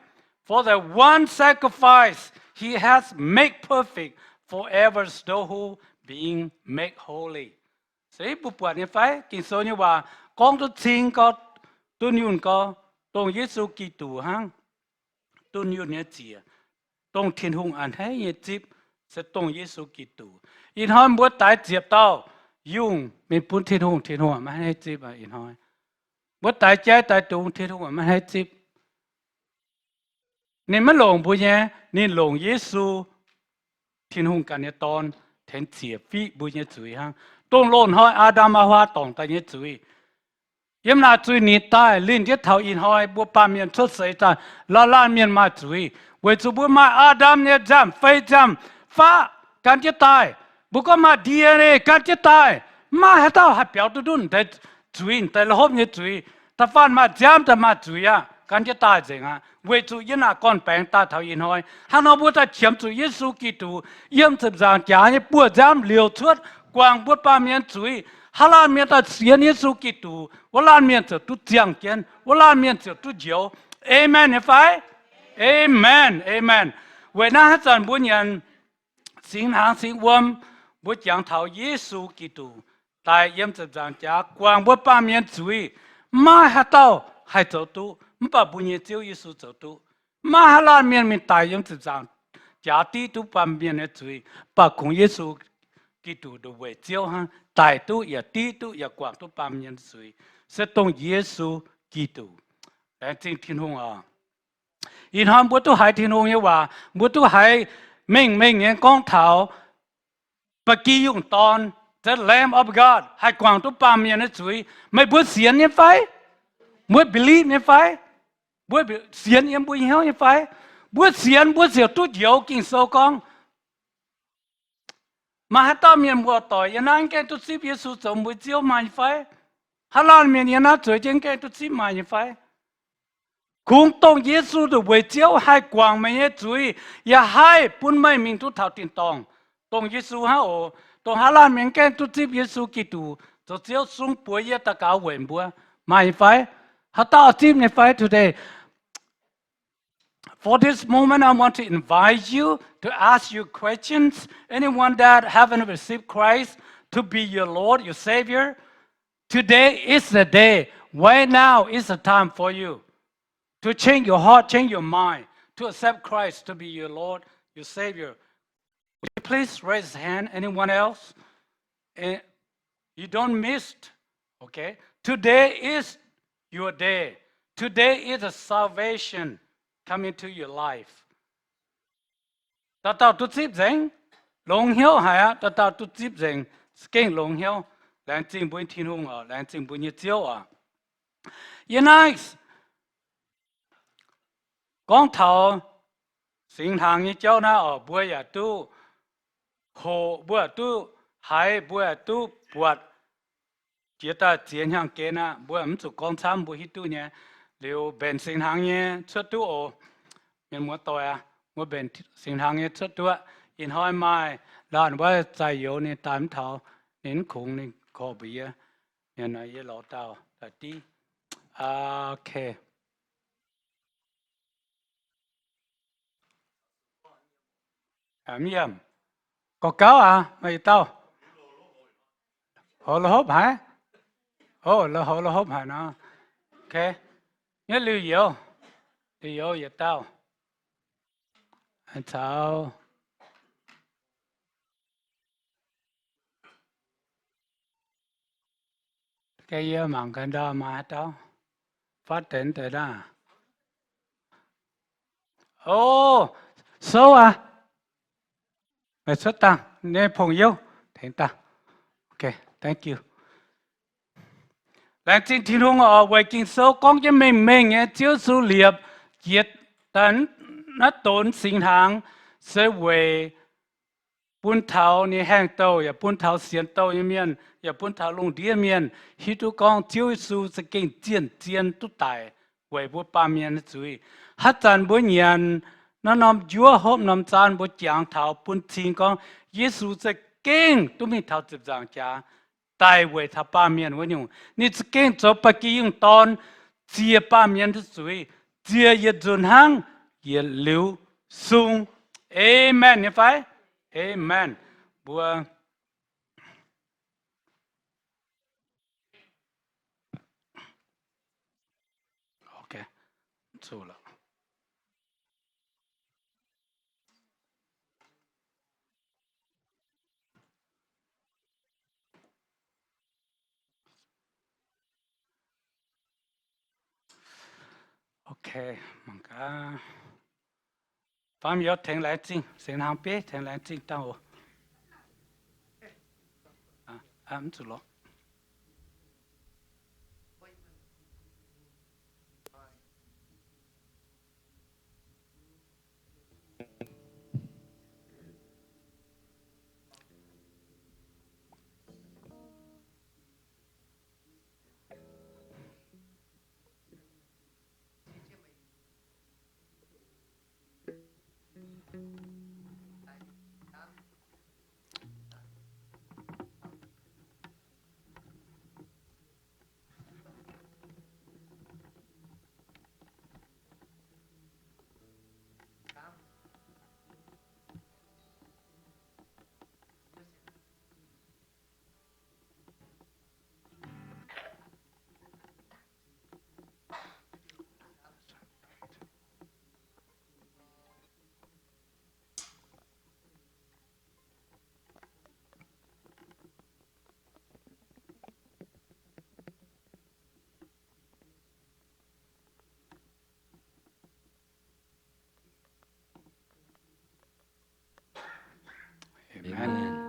For the one sacrifice he has made perfect forever those who being made holy. Se mbuo buatc nyei fai? Ging-Sou nyei waac gorngv duqv cing gorx, dunh yunh gorx, dongh Yesu Giduc hnangv. Dunh yunh nyei ziex, dongh Tin-Hungh a'hneiv nyei zipv, se dongh Yesu Giduc. Ih hnoi mbuo daix ziepc dauh yungh mingh bun Tin-Hungh, Tin-Hungh maiv a'hneiv zipv aqv. Ih hnoi mbuo daix jaiv daix dungz, Tin-Hungh maiv a'hneiv zipv. Ninh maiv longc mbuo nyei, ninh longc Yesu, Tin-Hungh ganh nyei Dorn, tengx ziec fiqv mbuo nyei zuiz hnangv. Dongh loz-hnoi Aa^ndam Aa^waa dorngc daaih nyei zuiz, yiem naaic zuiz nitv daaih linh jienv taux ih hnoi mbuo baamh mienh cuotv seix daaih, laanh laanh mienh maaih zuiz. Weic zuqc mbuo maaih Aa^ndam nyei nziaamv-fei nziaamv-faqv gan jienv daaih. Mbuo gorngv maaih D N A gan jienv daaih. Maiv maaih haaix dauh haih biaux duqv ndutv deix zuiz, deix la'hopv nyei zuiz. Da'faanh maaih nziaamv daaih maaih zuiz aqv, gan jienv daaih nzengc aqv. Weic zuqc yiem naaic gorn-baengx daaih taux ih hnoi, hnangv nor mbuo daaih qiemx zuqc Yesu Giduc yiem ziepc nzaangc jaax nyei buoz-nziaamv liouc cuotv guangc mbuo baamh mienh zuiz. Haaix laanh mienh daaih sienx Yesu Giduc, wuov laanh mienh ziouc duqv ziangh jienv, wuov laanh mienh ziouc duqv njoux. Aamen nyei fai? Aamen, aamen. Weic naaiv haaix zanc mbuo nyanc singx hnaangx singx wuom, mbuo jangx taux Yesu Giduc daaih yiem ziepc nzaangc jaax guangc mbuo baamh mienh zuiz. Maiv maaih haaix dauh haih zoux duqv, mv baac mbuo nyei Ziouv Yesu zoux duqv. Maiv maaih haaix laanh mienh mingh daic yiem ziepc nzaangc jaax div duqv baamh mienh nyei zuiz, mv baac kungx Yesu Giduc ndongc weic Ziouv hnangv daic duqv yaac div duqv yaac guangc duqv baamh mienh nyei zuiz, se dongh Yesu Giduc. Laengz zingh Tin-Hungh oc. Ih hnoi mbuo duqv haiz Tin-Hungh nyei waac, mbuo duqv haiz mengh mengh nyei gorngv taux ba'gi yungh dorn, the Lamb of God, haih guangc duqv baamh mienh nyei zuiz. Meih mbuo sienx nyei fai? Mbuo believe nyei fai? Mbuo sienx yiem mbuo nyei hnyouv nyei fai? Mbuo sienx mbuo ziouc duqv njoux. Ging-Sou gorngv, maaih haaix dauh mienh muoz-doic yiem naaiv mv gaengh duqv zipv Yesu zoux mbuo Ziouv maaih nyei fai? Haaix laanh mienh yiem naaiv zueiz jienv mv gaengh duqv zipv maaih nyei fai? Kungx dongh Yesu ndongc weic Ziouv haih guangc meih nyei zuiz, yaac haih bun meih mingh duqv taux tin-dorngh. Dongh Yesu hnangv oc. Dongh haaix laanh mienh mv gaengh duqv zipv Yesu Giduc zoux Ziouv, sung buoz yie daux gaux weic mbuo, maaih nyei fai? Haaix dauh zipv nyei fai today? For this moment, I want to invite you to ask you questions. Anyone that haven't received Christ to be your Lord, your Savior, today is the day. Right now is the time for you to change your heart, change your mind, to accept Christ to be your Lord, your Savior. Would you please raise your hand? Anyone else? Eh, you don't miss. Okay. Today is your day. Today is a salvation coming to your life. Dauh dauh duqv zipv nzengc, longx hnyouv haic aqv. Dauh dauh duqv zipv nzengc, gengh longx hnyouv. Laengz zingh mbuo nyei Tin-Hungh oc, laengz zingh mbuo nyei Ziouv oc. Yie naaiv gorngv taux singx hnaangx nyei jauv naaiv oc, mbuo yaac duqv hoqc, mbuo yaac duqv haiz, mbuo yaac duqv buatc. Jiex daaih ziex hnyangx-gen aqv, mbuo mv zuqc gorngv camv, mbuo hiuv duqv nyei. Liuz mbenc singx hnaangx nyei cuotv duqv oc. Mienh muoz-doic aac, mbuo mbenc singx hnaangx nyei cuotv duqv. Ih hnoi maaih laanh wuov zaaix youz ninh daaih mv taux, ninh mv kungx, ninh korv mbuox yie, ninh nor yie lorz dauh daaih div. Ok. Mv yiem. Gorx gauv aac, maaih yietc dauh. Houx la'hopv haic. O, la'houx la'hopv haic nor. Ok. Nyei liuz youz, liuz youz yietc dauh. Caux Geh yie mangc gaax ndau maaih haaix dauh fatv deix deix naaiv. O, Sou aac, meih cuotv dangh, nyei pong youh, tengx dangh. Ok, thank you. Laengz zingh Tin-Hungh oc, weic Ging-Sou gorngv jienv mengh mengh nyei, Ziouv Yesu liepc jiex daaih naaiv donx singx hnaangx se weic bun taux ninh haengh douh, yaac bun taux sienx douh nyei mienh, yaac bun taux lungh ndiev mienh hiuv duqv gorngv Ziouv Yesu za'gengh zien-zien duqv daic weic mbuo baamh mienh nyei zuiz. Haaix zanc mbuo nyanc naaiv norm njuov hopv norm zaanv, mbuo jangx taux bun cing gorngv Yesu za'gengh duqv mingh taux ziepc nzaangc jaax daic weic taux baamh mienh wuov nyungc. Ninh za'gengh zoux ba'gi yungh dorn, ziec baamh mienh nyei zuiz, ziec yietc nzunc hnangv yietc liuz sung. Aamen nyei fai? Aamen. Mbuo Ok, mangc gaax. Faam youz tengx laengz zingh, singx hnaangx bieiv tengx laengz zingh dangh oc. Mv zuqc lorqc. Amen.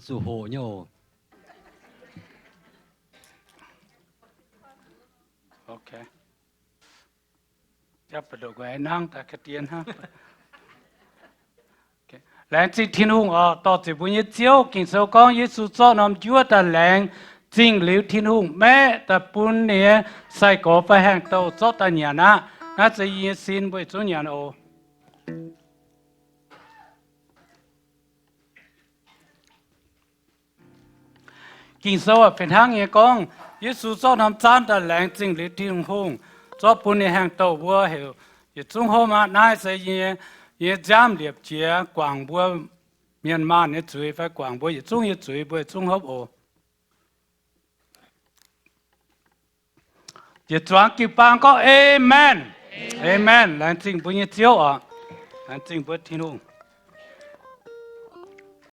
Zuqc hoqc nyei oc. Laengz zingh Tin-Hungh oc, dorh ziepc mbuo nyei Ziouv. Ging-Sou gorngv Yesu zorqv norm njuov daaih laengz zingh liuz Tin-Hungh maeqv daaih bun ninh nyei sai-gorx fai haaix dauh zorqv daaih nyanc aqv. Naaiv se yie nyei sin, mbuo yietc zungv nyanc oc. Ging-Sou fih hnangv nyei gorngv, Yesu zorqv norm zaanv daaih laengz zingh liuz Tin-Hungh, zorqv bun ninh haaix dauh mbuo heuc yietc zungv hopv aqv. Naaiv se yie nyei nziaamv liepc jiez guangc mbuo mienh maanh nyei zuiz fai guangc mbuo yietc zungv nyei zuiz, mbuo yietc zungv hopv oc. Yietc zuangx jiu-baang gorngv, Aamen. Aamen. Laengz zingh mbuo nyei Ziouv oc. Laengz zingh mbuo Tin-Hungh.